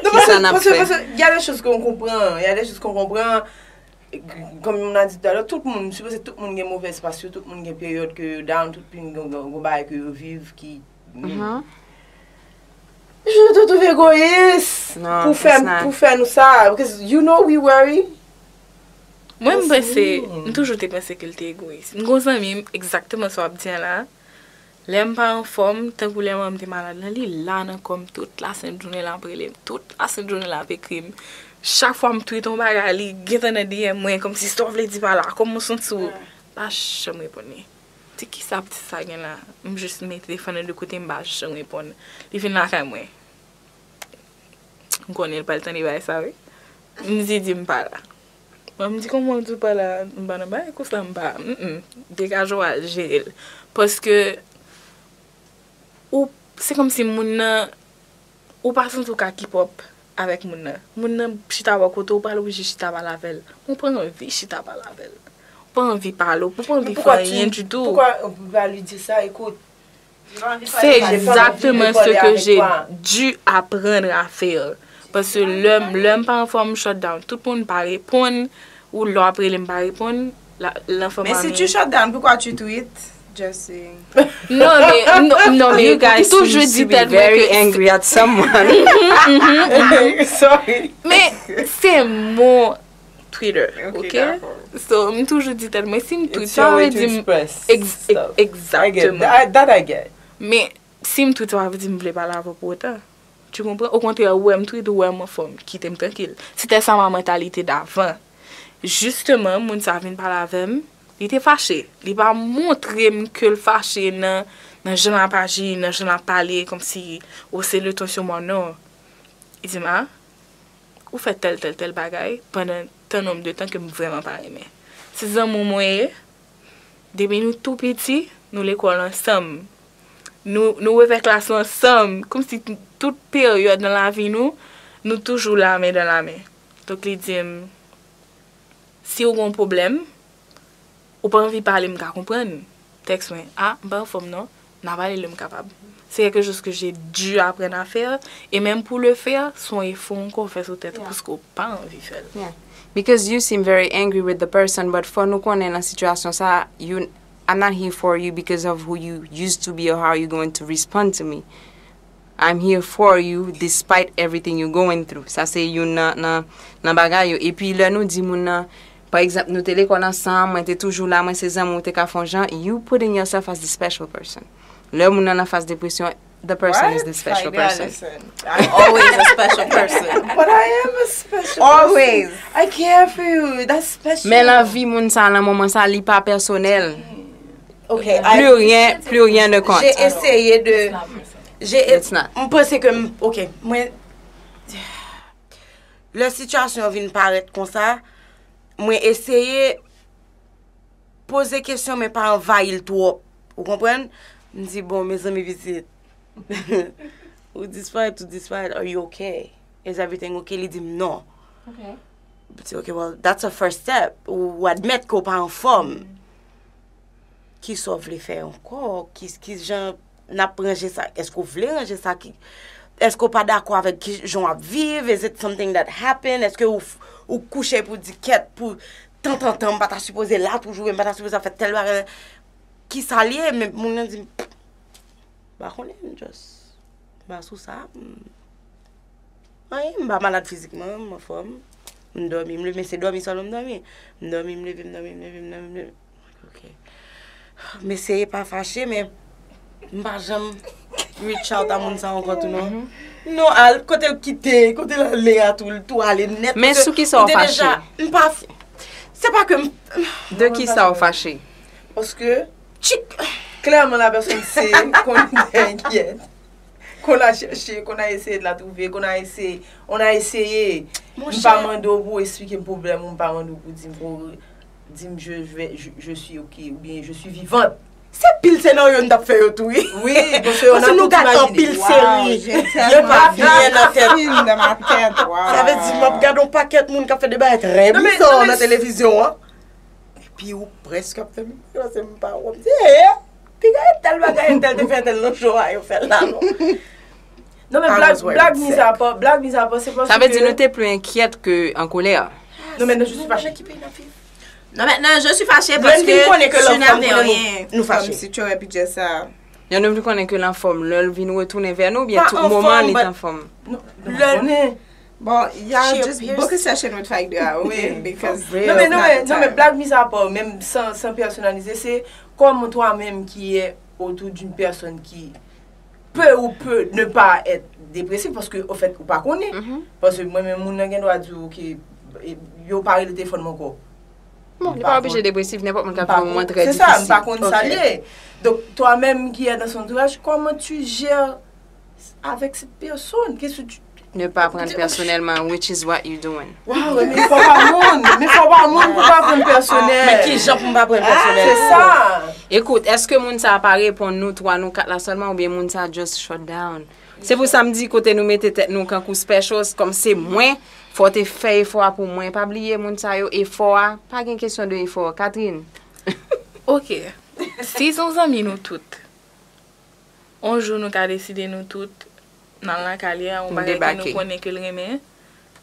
Non, Kisa n ap fè? Parce que il y a des choses qu'on comprend, il y a des choses qu'on comprend. Comme on a dit tout à l'heure, tout moun, m sipoze tout moun gen movèz pas yo, tout moun gen peryòd ke yo down, tout moun gen gen- gen bagay ke yo viv ki Je te trouve egoyis Non, pou fè it's not. Pou fè nou sa, because you know we worry. Mwen m Yes, panse, oui. M toujou te panse ke l te egoyis. M gon zanmi m, egzakteman sa w ap di an la. Lè m pa anfòm, tankou lè manman m te malad la, li la nan kò m tout lasent jounen l ap rele m, tout lasent jounen l ap ekri m. Chak fwa m tweet yon bagay, li gentan nan D M mwen, kòmsi sa w vle di pa la, kòman w santi w? Pa janm reponn li. Ti kisa pti sa gen la? M jis mete telefòn nan de kote, m pa janm reponn. Li vin lakay mwen. M konnen l pral tande bagay sa wi. M di di m pa la. Mwen m di kòman w di w pa la, m pa nan bagay konsa, m pa, mm, degaje w al jere l. Paske ou, se kòmsi moun nan, ou pa santi w ka keep up avèk moun nan. Moun nan chita bò kote w, ou pa oblije chita pale avè l. Ou pa anvi chita pale avè l. Ou pa anvi pale, ou pa anvi fè anyen ditou. Pourquoi on peut pas lui dire ça? Écoute, C'est exactement ce que j'ai dû apprendre à faire. Paske lè m lè m pa anfòm, m shut down. Tout moun pa reponn, ou lè w ap rele m pa reponn, la- l'enfant Mais pa si menm- tu shut down, pourquoi tu tweets? Just saying. Non, men, non, non, men You guys m toujou seem di to be tèlman very ke angry at someone. Sorry. Men se mon Twitter, Ok, ok? d'accord. So, m toujou di tèlman, si m tweet, it's sa your way vle to di m express ex- stuff. I get Exactement. that. That I get. Men si m tweet, sa vle di m vle pale avè w pou otan. Tu comprends? Okontrè, ou wè m tweet, ou wè m anfòm, kite m trankil. C'était ça ma mentalité d'avant. Jisteman, moun sa vin pale avè m, li te fache. Li pa montre m ke l fache nan, nan jan l ap aji, nan jan l ap pale, kòmsi, oh, c'est le ton sur moi, non. Li di m, ah, ou fè tèl, tèl, tèl bagay pandan tan nonm de tan ke m vrèman pa renmen. Se zanmi w mwen ye, depi nou tou piti, nou lekòl ansanm. Nou, nou refè klas la ansanm. Kòmsi tout peryòd nan lavi nou, nou toujou la men dan la men. Donk li di m, si w gen yon pwoblèm, ou pa anvi pale, m ka konprann. Tèks mwen, ah, m pa anfòm non, n a pale lè m kapab. C'est quelque chose que j'ai dû apprendre à faire, et même pour le faire, se yon efò ankò w fè sou tèt ou, paske w pa anvi fè l. Yeah. Because you seem very angry with the person, but fò nou konnen nan sitiyasyon sa, you, I'm not here for you because of who you used to be or how you going to respond to me. I'm here for you despite everything you going through. Sa se youn nan, nan, nan bagay yo. Epi lè nou di moun nan, pa egzanp, nou te lekòl ansanm, mwen te toujou la, mwen se zanmi w, ou te ka fè yon jan, you putting yourself as the special person. Lè moun nan anfas depresyon, the person is the special person. I'm always a special person. But I am a special Always. Person. I care for you. That's special. Men lavi moun sa nan moman sa, li pa pèsonèl. Okay, Plus rien, plus rien ne compte. J'ai essayé de. J'ai It's not. M panse ke m, ok, mwen, lè sitiyasyon vin parèt konsa, mwen eseye poze kesyon men pa anvayi l twòp. Ou konprann? M di, bon, mezanmi pitit, ou disparèt, ou disparèt, are you okay? Is everything okay? Li di m non. M di, ok, well, that's a first step. Ou, ou admèt ke w pa anfòm. Kisa w vle fè ankò? Ki, ki jan n ap ranje sa? Èske w vle ranje sa? Ki, èske w pa dakò avèk ki jan w ap viv? Is it something that happened? Èske ou, ou kouche pou di kèt pou tantantan, m pa ta sipoze la toujou, m pa ta sipoze ap fè tèl bagay? Kisa l ye? Men moun nan di m, m pa konnen, m just, m pa sou sa. M, anyen, m pa malad fizikman, m anfòm. M dòmi, m leve, men se dòmi sèlman m dòmi. M dòmi, m leve, m dòmi, m leve, m dòmi, m leve. Ok. M eseye pa fache, men m pa janm reach out a moun sa ankò tou non. Non, al, kote l kite, kote l ale a tou, l tou ale nèt. Men sou ki sa w fache? M pa, se pa ke m. De ki sa w fache? Paske, tchik, klèman la pèsonn se qu'on était inquiète. Qu'on a cherché, qu'on a essayé de la trouver, qu'on a essayé, on a essayé. M pa mande w pou w eksplike m pwoblèm ou, m pa mande w pou w di m pou w di m je, vais- je, je suis ok oubyen je suis vivante. Se pil senaryo n t ap fè yo tou, wi. Wi, paske yo Paske nan nou tout gade imajine. Anpil seri. J'ai Yo pa vyen nan tèt. Film dans ma tête, wow. Sa vle di, m ap gade yon pakèt moun k ap fè de bagay trè Non, men- bizar non, men- nan televizyon an. Epi ou prèske ap fè m, se m pa wè, m di, eh, piga entèl bagay, entèl te fè entèl nan show a, yo fè l la, non. Non, men I blag, was wearing blag sick. Miz apa, blag miz apa, se paske. Sa vle di nou te pli enkyèt ke an kolè. Non, men non, je suis fâchée. Ki peyi n ap viv? Non, maintenant, je suis fâchée Lè parce n vin konnen que ke tu lanfòm n'avais pran nou, rien. Nou fache. Tu aurais pu dire ça. Lè nou vin konnen ke lanfòm, lè l vin retounen vè nou, oubyen Pa tout anfòm, moman li but- t anfòm. Lè Bon, y'all She just appears- book a session with Fagda, oui, because Real. Non, men, non, Not men, the non, men time. Blag Miz apa, menm san, san pèsonalize, se comment toi-même qui est autour d'une personne qui peut ou peut ne pas être dépressive, paske, au fait, ou pa konnen. Paske mwen menm, moun nan gen dwa di w, ok, e, yo pa rele telefòn mwen ankò. Bon, li pa oblije depresif, nenpòt moun ka M pa viv yon moman konn- trè C'est ça, m pa difisil. Konn sa l ye. Donc, toi-même qui est dans son entourage, comment tu gères avec cette personne? Qu'est-ce que tu. Ne pa pran l pèsonèlman, which is what you doing. Wow, men fò pa moun, men fò pa moun pou pa pran pèsonèl. Men ki jan pou m pa pran pèsonèl? C'est ça. Ekout, èske moun sa a pa reponn nou twa, nou kat la sèlman, oubyen moun sa a just shut down? Se pou sa m di kote nou mete tèt nou kankou specials, kòm se mwen, fò w te fè efò a pou mwen. Pa bliye moun sa yo, efò a, pa gen kesyon de efò. Catherine. Ok. Si se yon zanmi nou tout, yon jou nou ka deside nou tout, n al nan kay li a, yon Nou bagay ke debake. Nou konnen ke l renmen,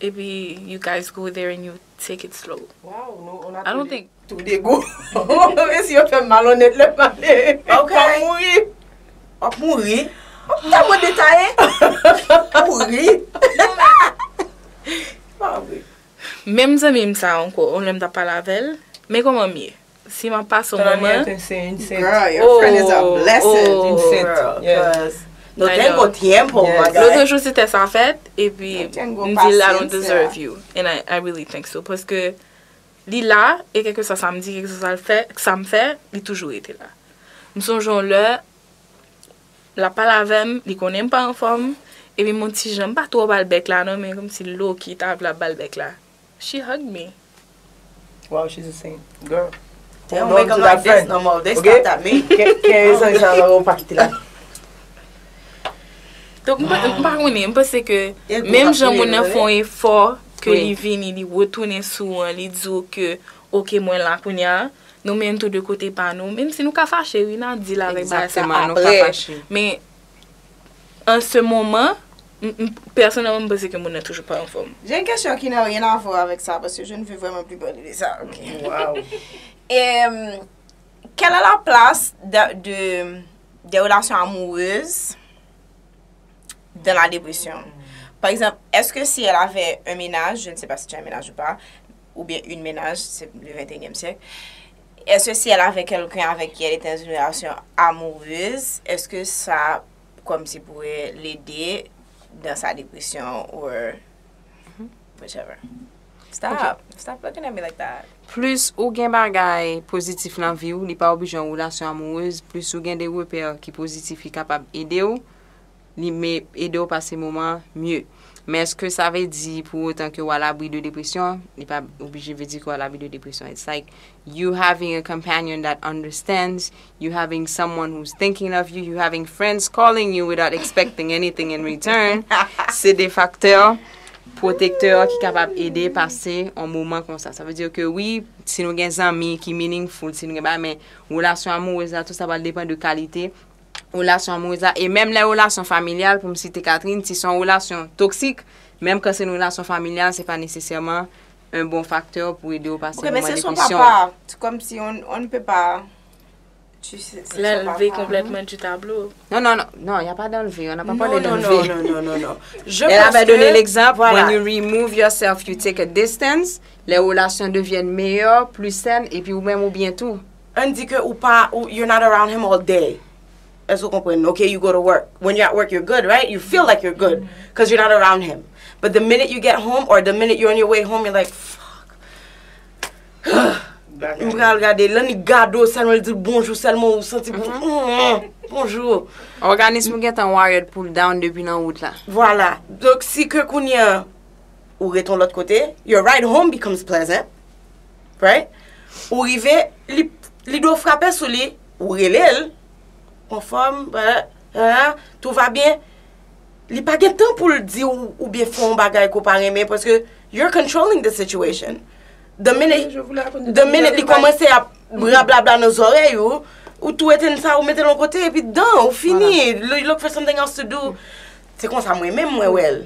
epi you guys go there and you take it slow. Wow, nou, on a I don't tous des- think tous des goûts. Men si yo fè m malonèt, lè m ale. Ok. M ap mouri. W ap mouri. W ap tèlman detaye. Mouri. Pa vre. Menm zanmi m sa ankò, yon lè m t ap pale avè l, men kòman m ye? Si m ap pase yon moman, C'est une sainte. Girl, your friend is a Oh, blessing. oh. Une sainte. Girl, Yeah. 'Cause no I tengo know. Tiempo, Yes. my guy. Lòt jou se te sa fèt, epi No tengo m di l, I don't paciencia. Deserve you. And I, I really think so. Paske li la, e kèlkeswa sa m di, kèlkeswa sa l fè, sa m fè, li toujou rete la. M sonje yon lè, l ap pale avè m, li konnen m pa anfòm, epi m yon ti jan, m pa twò ba l bèk la non, men kòmsi low key ta vle ap ba l bèk la. She hugged me. Wow, she's a saint. Girl. Damn, Hold on wake to up that like this friend. No more. They Okay? Stopped at me. Ke, ke zanmi sa yo pa kite la. Donk, m pa- m pa konnen, m panse ke E gwo menm k ap jan touye moun nan nou, fè yon efò, ke Wi. Li vini, li retounen sou an, li di w ke, ok, mwen la kounye a, nou menm tou de kote pa nou, menm si nou ka fache, wi, n a di l avèk bagay sa Exactement, nou ka aprè. Fache. Men, an se moman, m- m- pèsonèlman, m panse ke moun nan toujou pa anfòm. J'ai une question qui n'a rien à voir avec ça, parce que je ne veux vraiment plus parler de ça. Ok. Wow. Euh, quelle est la place de, de- des relations amoureuses dans la dépression. Par exemple, est-ce que si elle avait un ménage, je ne sais pas si tu as un ménage ou pas, ou bien une ménage, c'est le vingt et unième siècle, est-ce que si elle avait quelqu'un avec qui elle était dans une relation amoureuse, est-ce que ça, comme si pourrait l'aider dans sa dépression ou whatever? Stop. Stop looking at me like that. Plis ou gen bagay pozitif nan vi w, li pa oblije yon relasyon amourez, plis ou gen de repè ki pozitif ki kapab ede w, li me ede w pase moman mye. Men èske sa vle di pou otan ke w alabri de depresyon? Li pa oblije vle di ke w alabri de depresyon. It's like you having a companion that understands, you having someone who's thinking of you, you having friends calling you without expecting anything in return. Se de faktè pwotektè ki kapab ede pase yon moman konsa. Sa vle di ke wi, si nou gen zanmi ki meaningful, si nou gen bagay, men relasyon amourez la, tou sa pral depann de kalite relasyon amourez la. E menm lè relasyon familyal, pou m site Catherine, si se yon relasyon toksik, menm kan se yon relasyon familyal, se pa nesesèman yon bon faktè pou ede w pase Ok, mais moman c'est son depresyon. Papa. C'est comme si on, on ne peut pas. Tu sais, c'est son L'enlever papa. Complètement du tableau. Non, non, non, non, il n'y a pas d'enlever. On n'a pas Non, parlé non, d'enlever. non, non, non, non, non. Je Elle pense avait donné que, l'exemple, voilà. When you remove yourself, you take a distance. Les relations deviennent meilleures, plus saines, et puis ou même ou bien tout. Ann di ke ou pa, ou, you're not around him all day. Èske ou konprann? Okay, you go to work. When you're at work, you're good, right? You feel like you're good because you're not around him. But the minute you get home or the minute you're on your way home, you're like, fuck. M pral gade, lè li gade w sèlman, li di l bonjou sèlman, ou santi, mm, bonjou. Òganis ou gentan wired pou l down depi nan wout la. Vwala. Donk, si ke kounye a, ou ret yon lòt kote, your ride home becomes pleasant, right? Ou rive, li, li do frape sou li, ou rele l, anfòm, tout va byen. Li pa gen tan pou l di w oubyen fè yon bagay ke w pa renmen, paske you're controlling the situation. The minute, the minute li kòmanse ap blablabla nan zòrèy ou, ou tou etenn sa, ou mete l yon kote, epi dan, ou fini. You look for something else to do. Se konsa mwen menm mwen wè l.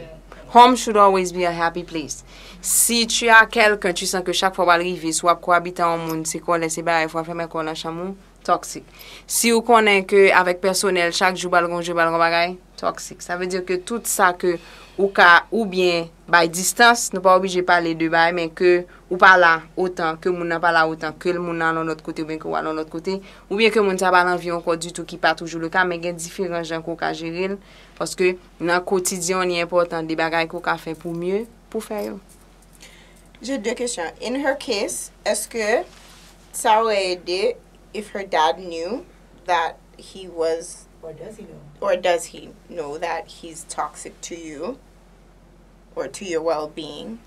Home should always be a happy place. Si tu as quelqu'un, tu sens que chak fwa w al rive, si w ap koabite a yon moun, se kòlè, se bagay, fò w fèmen kò w nan chanm ou, toxic. Si ou konnen ke avèk pèsonèl, chak jou pral gon jwe, pral gon bagay, toxic. Sa vle di ke tout sa ke ou ka oubyen bay distans, nou pa oblije pale de bagay, men ke ou pa la otan, ke moun nan pa la otan, ke moun nan al yon lòt kote oubyen ke w al yon lòt kote, oubyen ke moun sa pa nan vi ankò ditou, ki pa toujou le ka, men gen diferan jan ke w ka jere l, paske nan kotidyen w, li enpòtan de bagay ke w ka fè pou mye, pou fè yo. J'ai deux questions. In her case, est-ce que ça aurait aidé if her dad knew that he was, Or does he know? Or does he know that he's toxic to you or to your well-being?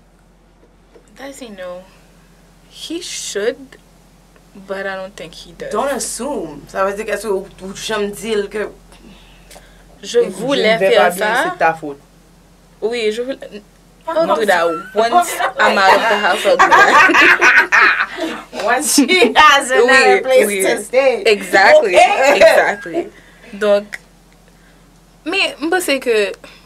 Does he know? He should, but I don't think he does. Don't assume. Sa vle di ke ou, ou janm di l ke Je voulais faire ça. C'est ta faute. Oui, je voulais. I'll do that once I'm out of the house. I'll do that. Once she has another place to stay. Exactly. Exactly. Donk, men m panse ke,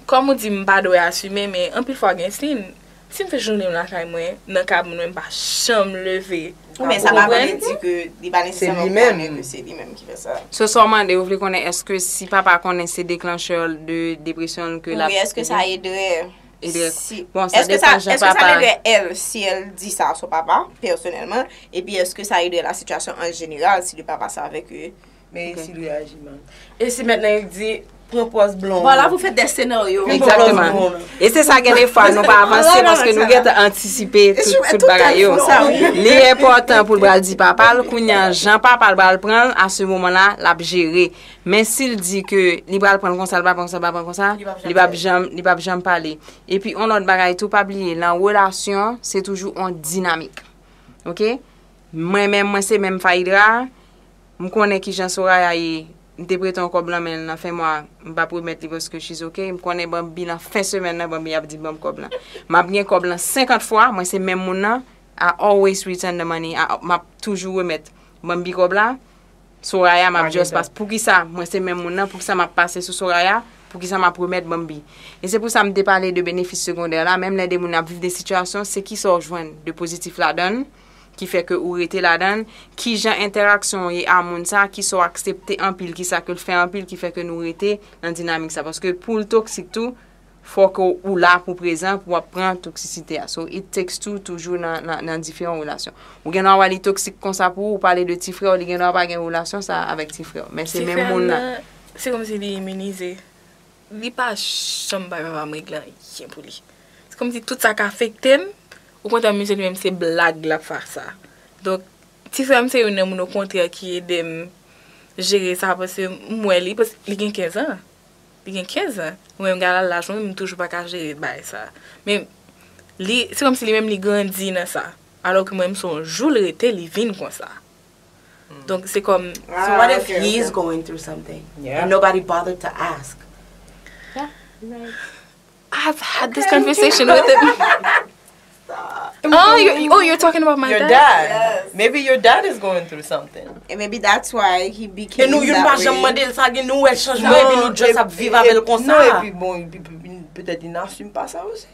kòm ou di, m pa dwe asime, men anpil fwa gen sin. Si m fè jounen m lakay mwen, nan kab mwen, m pa janm leve. Wi, men sa pa vle di ke li pa nesesèman konnen ke se li menm ki fè sa. So, sa w mande, ou vle konnen èske si papa konnen se deklanchè de depresyon ke l ap... Wi, èske sa ede? Ede. Si, Bon, sa èske sa, depan jan èske sa papa. Ede elle si elle di sa a son papa, pèsonèlman, epi èske sa ede la situation en général si le papa savait que... Men si l reyaji mal. E si mentnan li di, pran pòz blan. Voilà, vous faites des scénarios. Exactement. E se sa gen de fwa nou pa avanse paske nou gentan antisipe tout, tout bagay yo. Li enpòtan pou l pral di papa l, kounye a jan papa l pral pran l, a se moman la, l ap jere. Men si l di ke li pral pran l konsa, li pral pran l konsa, li pral pran l konsa, li p ap janm, li p ap janm pale. Epi yon lòt bagay tou, pa bliye, nan relasyon, se toujou yon dinamik. Oke? Mwen menm, mwen se menm Faïdra, m konnen kijan Soraya ye. M te prete yon kòb lan men l nan fen mwa, m p ap remèt li paske she's okay. M konnen Bambi nan fen semèn nan, Bambi ap di ban m kòb lan. M ap gen kòb lan senkant fwa, mwen se menm moun nan, I always return the money, I- m ap toujou remèt Bambi kòb la. Soraya, m ap just pase. Poukisa mwen se menm moun nan, poukisa m ap pase sou Soraya, poukisa m ap remèt Bambi? E se pou sa m te pale de benefis segondè la, menm lè de moun ap viv de sitiyasyon, se kisa w jwenn de pozitif ladan l, ki fè ke ou rete ladan l, kijan entèraksyon w ye a moun sa, kisa w aksepte anpil, kisa ke l fè anpil, ki fè ke nou rete nan dinamik sa. Paske pou l toksik tou, fòk ou, ou la pou prezan, pou w ap pran toksisite a. So, it takes two toujou nan, nan, nan diferan relasyon. Ou gen dwa wè li toksik konsa pou ou, ou pale de ti frè w, li gen dwa pa gen relasyon sa avèk ti frè w. Men se menm moun nan. Se kòmsi li iminize. Li pa janm bay papa m regle anyen pou li. Se kòmsi tout sa ka afekte m. Okontrè, misye li menm se blag l ap fè sa. Donk, ti frè m se youn nan moun okontrè ki ede m jere sa, paske m wè li, paske li gen kenz an. Li gen kenz an. Mwen menm, gade laj mwen, m toujou pa ka jere bagay sa. Men, li, se kòmsi li menm li grandi nan sa. Alò ke mwen, m se yon jou l rete, li vin konsa. Donk, se kòm, So what if he's going through something and nobody bothered to ask? I've had this conversation with him. Oh, you, oh, you're talking about my Your dad. dad. Maybe your dad is going through something. And maybe that's why he became E nou youn that pa janm way. Mande l sa, gen nou wè chanjman epi nou just ap viv avè l konsa. Non, epi bon, epi, epi, petèt li n assume pa sa osi.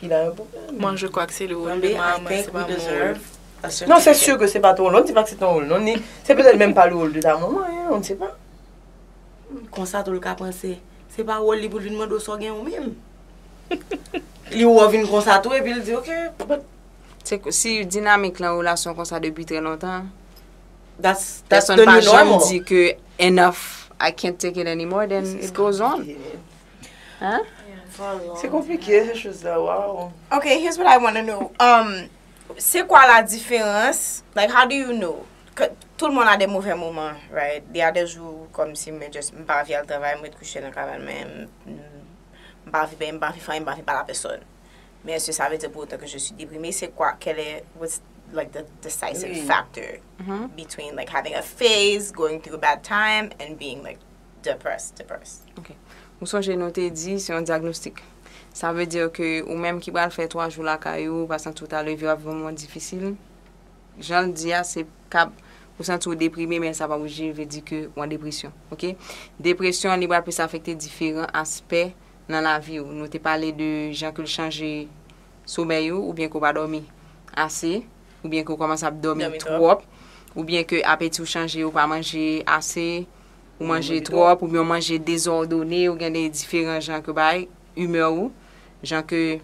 Ki la yon pwoblèm. Moi, je crois que c'est le rôle Maybe de I maman, think c'est we pas mon rôle. deserve a certain Non, c'est sûr type que c'est pas ton rôle. On dit pas que c'est ton rôle. Non, ni, c'est peut-être même pas le rôle de ta maman, hein, on ne sait pas. Konsa tou l ka panse. Se pa wòl li pou l vin mande w sa w gen ou menm. Li wè w vin konsa tou epi l di, ok, but Se k- si dinamik lan relasyon konsa depi trè lontan, that's, that's pèsonn the pa new janm normal. Di ke enough, I can't take it anymore, then it goes on. Hein? C'est compliqué, ces choses-là, waouh. Ok, here's what I want to know. Um, c'est quoi la différence? Like, how do you know? Que tout le monde a des mauvais moments, right? Il y a des jours comme si je just, m pa anvi al travay, mwen kouche nan kabann mwen, m, m pa anvi peye, m pa anvi fè anyen, m pa anvi pale a pèsòn. Mais est-ce que ça veut dire pour autant que je suis déprimée? C'est quoi? Quel est, what's like the decisive factor between like having a phase, going through a bad time, and being like depressed, depressed? Ou sonje nou te di se yon dyagnostik. Sa vle di ke ou menm ki pral fè twa jou lakay ou, pa santi w ta leve, w ap viv yon moman difisil. Jan l di a, se kab ou santi w deprime, men sa pa oblije vle di ke w an depresyon. Ok? Depresyon, li pral plis afekte diferan aspè nan lavi w. Nou te pale de jan ke l chanje somèy ou, oubyen ke w pa dòmi ase, oubyen ke w kòmanse ap dòmi twòp, oubyen ke apeti w chanje, ou pa manje ase, ou manje twòp, oubyen w manje dezòdone, ou gen de diferan jan ke bay, imè ou, jan ke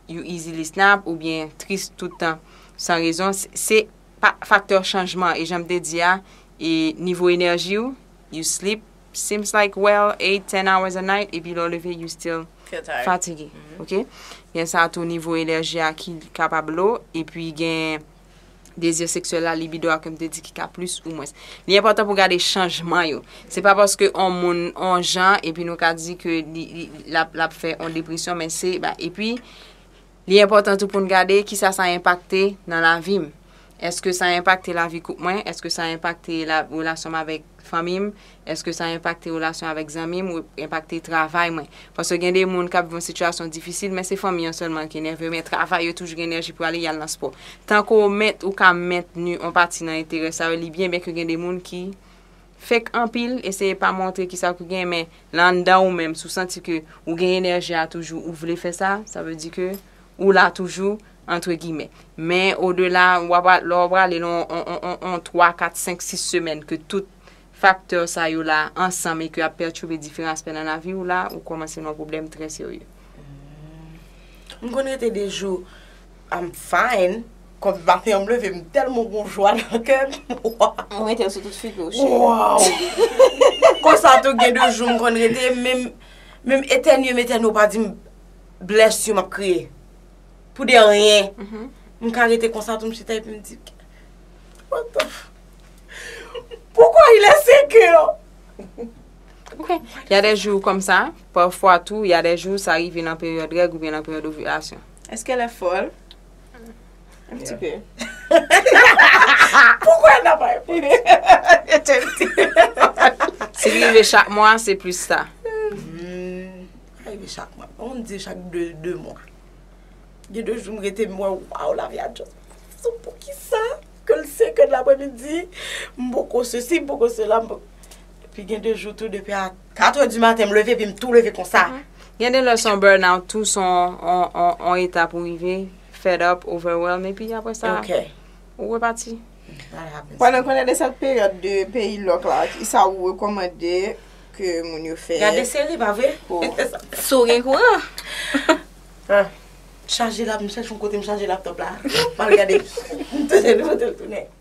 you easily snap, oubyen tris tout tan san rezon. Se pa faktè chanjman, e jan m te di a, e nivo enèji w, you sleep, seems like well, eight, ten hours a night, epi lè w leve, you still fatige. Ok? Gen sa tou nivo enèji a ki kapab low, epi gen dezi seksyèl la, libido a, ke m te di ki ka plis ou mwens. Li enpòtan pou gade chanjman yo. Se pa paske on moun on jan, epi nou ka di ke li, li, l ap, l ap fè on depresyon, men se, ba, epi li enpòtan tou pou n gade kisa sa enpakte nan lavi m. Èske sa enpakte lavi koup mwen? Èske sa enpakte la, relasyon m avèk fanmi m? Èske sa enpakte relasyon avèk zanmi m? Ou enpakte travay mwen? Paske gen de moun k ap viv yon sitiyasyon difisil, men se fanmi an sèlman ki enève yo, men travay yo toujou gen enèji pou ale, y al nan spò. Tan ke w ment, ou ka mentni on pati nan enterè sa yo, li byen, byen ke gen de moun ki fake anpil, eseye pa montre kisa ke w gen, men lan anndan ou menm, si w santi ke ou gen enèji a toujou, ou vle fè sa, sa vle di ke ou la toujou, entre guillemets. Men odela, w ap, lè w prale nan on, on, on, on twa, kat, senk, sis semèn ke tout faktè sa yo la ansanm e ke ap pètube diferan aspè nan lavi w la, ou kòmanse nan yon pwoblèm trè serye. M konn rete de jou, I'm fine. Kòm maten an m leve, m tèlman gon jwa nan kè m. Waw! Ou mete l sou tout figi w, cheri. Waw! Konsa tou gen de jou m konn rete, menm, menm etènye m etènye, ou pa di m bless you, m ap kriye. Pou de anyen. M ka rete konsa tou, m chita epi m di, what the f-, pourquoi il est cinq heures? Ok. Y a des jours comme ça, parfois tou, y a des jours sa rive nan peryòd règ oubyen nan peryòd ovilasyon. Est-ce qu'elle est folle? Un petit peu. Pourquoi elle n'a pas répondu? Si l rive chak mwa, se plis sa. Hmm, pa rive chak mwa. On di chak de, de mwa. Gen de jou m rete m wè, waw, lavi a just sou poukisa ke l senk è de lapremidi, m poko sesi, m poko sela, m poko, epi gen de jou tou depi a kat è di maten m leve epi m tou leve konsa. Gen de lè se yon burn out tou, se yon, on, on, on eta pou rive, fed up, overwhelmed, epi apre sa, Ok. ou repati. Pandan konnen de sèt peryòd de peyi lòk la, kisa ou rekòmande ke moun yo fè? Gade seri, pa vre? Si w gen kouran. Chaje lap, m chèche yon kote m chaje laptòp la. M al gade. M tounen, m tounen.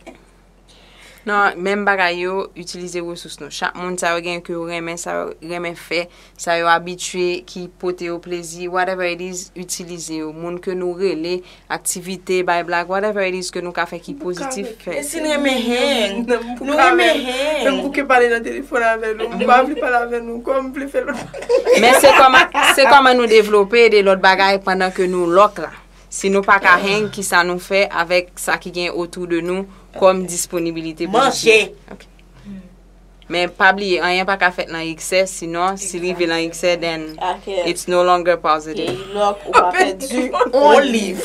Non, menm bagay yo, itilize resous nou. Chak moun sa yo gen ke yo renmen, sa yo renmen fè, sa yo abitye, ki pote yo plezi, whatever it is, itilize yo. Moun ke nou rele, aktivite, bay blag, whatever it is ke nou ka fè ki pozitif, fè. E si n renmen hang? Nou renmen hang. Menm bouke pale nan telefòn avè nou, m pa vle pale avè nou, kòm m vle fè lòt. Men se kòman, se kòman nou devlope de lòt bagay pandan ke nou lòk la. Si nou pa ka hang, kisa nou fè avèk sa ki gen otou de nou kòm disponibilite pou nou? Manje. Men pa bliye, anyen pa ka fèt nan eksè, sinon si l rive nan eksè, then it's no longer positive. Lòk ou pa pèdi on liv.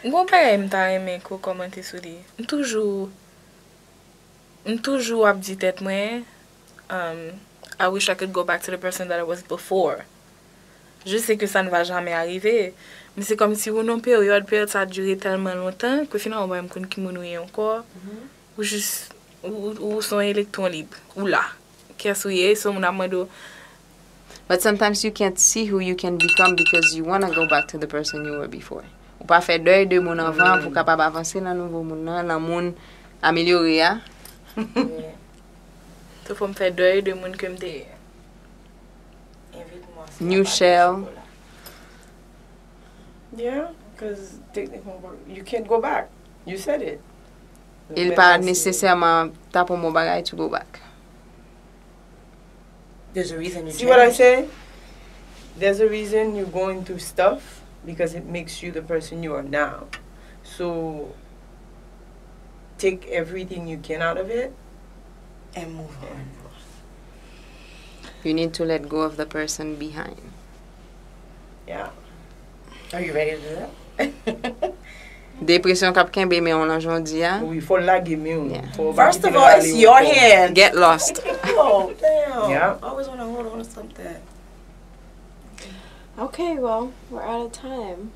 Gon bagay m ta renmen ke w kòmante sou li. M toujou M toujou ap di tèt mwen, um, I wish I could go back to the person that I was before. Je sais que ça ne va jamais arriver, men se kòmsi ou nan peryòd, peryòd sa dire tèlman lontan ke finalman ou pa menm konn ki moun ou ye ankò. Ou jis, ou, ou se yon elektwon lib. Ou la. Kiyès ou ye, si yon moun ap mande w, But sometimes you can't see who you can become because you wanna go back to the person you were before. Ou pa fè dèy de moun anvan pou w kapab avanse nan nouvo moun nan, nan moun amelyore a. So fò m fè dèy de moun ke m te ye. New shell. Yeah, because technically you can't go back. You said it. E l pa nesesèman t ap yon bon bagay to go back. There's a reason you See what I say? There's a reason you're going through stuff because it makes you the person you are now. So take everything you can out of it and move on. You need to let go of the person behind. Yeah. Are you ready to do that? Depresyon k ap kenbe men w nan jodi a. Wi, fò w lage men w. First of all, it's your hand. Get lost. Oh, damn. Yeah. I always want to hold on to something. Okay, well, we're out of time.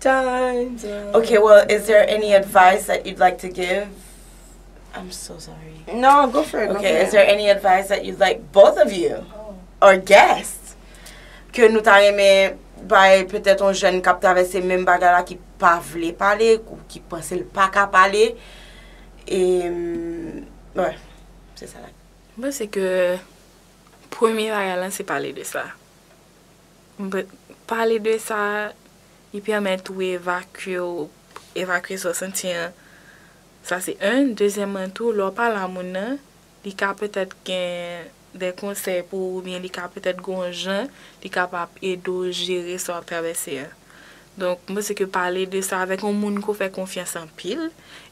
Time's up. Okay, well, is there any advice that you'd like to give? I'm so sorry. No, go for it. Go Okay, for is there any advice that you'd like both of you or guests ke nou ta renmen bay petèt yon jèn k ap travèse menm bagay la ki pa vle pale, ou ki panse l pa ka pale? E, mm, wè, se sa la. M panse ke premye bagay lan se pale de sa. M pa- Pale de sa, li pèmèt ou evakye w, evakye sa w santi an. Sa se youn. Dezyèmman tou, lè w pale a moun nan, li ka petèt gen de konsèy pou ou, oubyen li ka petèt gon jan li kapab ede w jere sa w ap travèse an. Donk, m panse ke pale de sa avèk yon moun ke w fè konfyans anpil,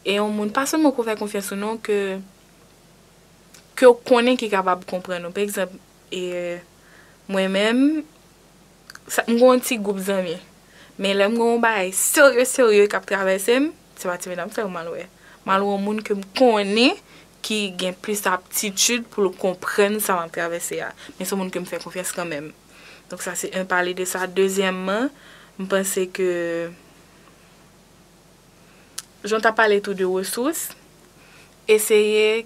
e yon moun, pa sèlman ke w fè konfyans ou non, ke ke w konnen ki kapab konprann ou. Pa egzanp, e, mwen menm, sa- m gen yon ti gwoup zanmi. Men lè m gen yon bagay serye, serye k ap travèse m, se pa ti medam sèlman m al wè. M al wè yon moun ke m konnen ki gen plis aptitid pou l konprann sa m ap travèse a. Men se yon moun ke m fè konfyans kanmenm. Donk sa se youn, pale de sa. Dezyèmman, m panse ke jan w t ap pale tou de resous, eseye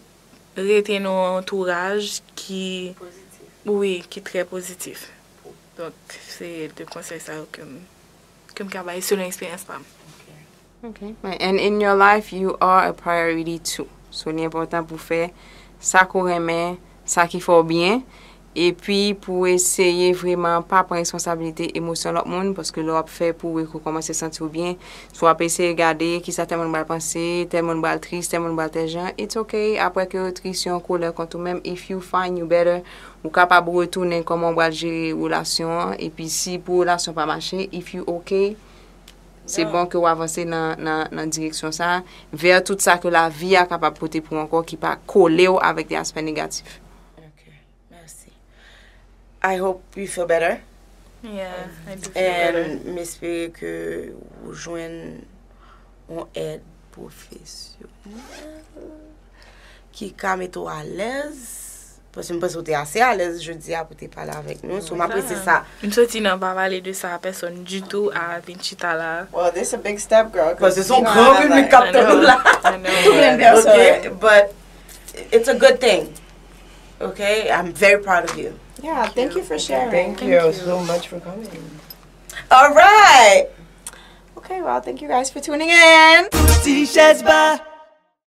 rete nan yon antouraj ki, wi, ki trè pozitif. Donk, se de konsèy sa yo ke m, ke m ka bay selon eksperyans pa m. Okay. And in your life, you are a priority too. So, li enpòtan pou fè sa ke w renmen, sa ki fè w byen, epi pou eseye vrèman pa pran responsabilite emosyon lòt moun, paske lè w ap fè pou w rekòmanse santi w byen, si w ap eseye gade kisa tèl moun pral panse, tèl moun pral tris, tèl moun pral tèl jan, it's okay. Apre ke w tris, yon kolè kont ou menm, if you find you better, ou kapab retounen kòman w pral jere relasyon an, epi si pou relasyon pa mache, if you okay, se bon ke w avanse nan, nan, nan direksyon sa, vè tout sa ke lavi a kapab pote pou w ankò ki pa kole w avèk de aspè negatif. Ok, mèsi. I hope you feel better. Yeah, I do feel better. And m espere ke ou jwenn yon èd pwofesyonèl ki ka mete w alèz Paske m panse w te ase alèz jodi a pou te pale avèk nou. So, m apresye sa. M soti nan pa pale de sa a pèsonn ditou a vin chita la. Well, this a big step, girl. Paske se yon gran piblik k ap tann nou la. I know. Tou plen pèsonn. Okay, but it's a good thing. Okay, I'm very proud of you. Yeah, thank you for sharing. Thank you so much for coming. All right. Okay, well, thank you guys for tuning in. Ti chèz ba.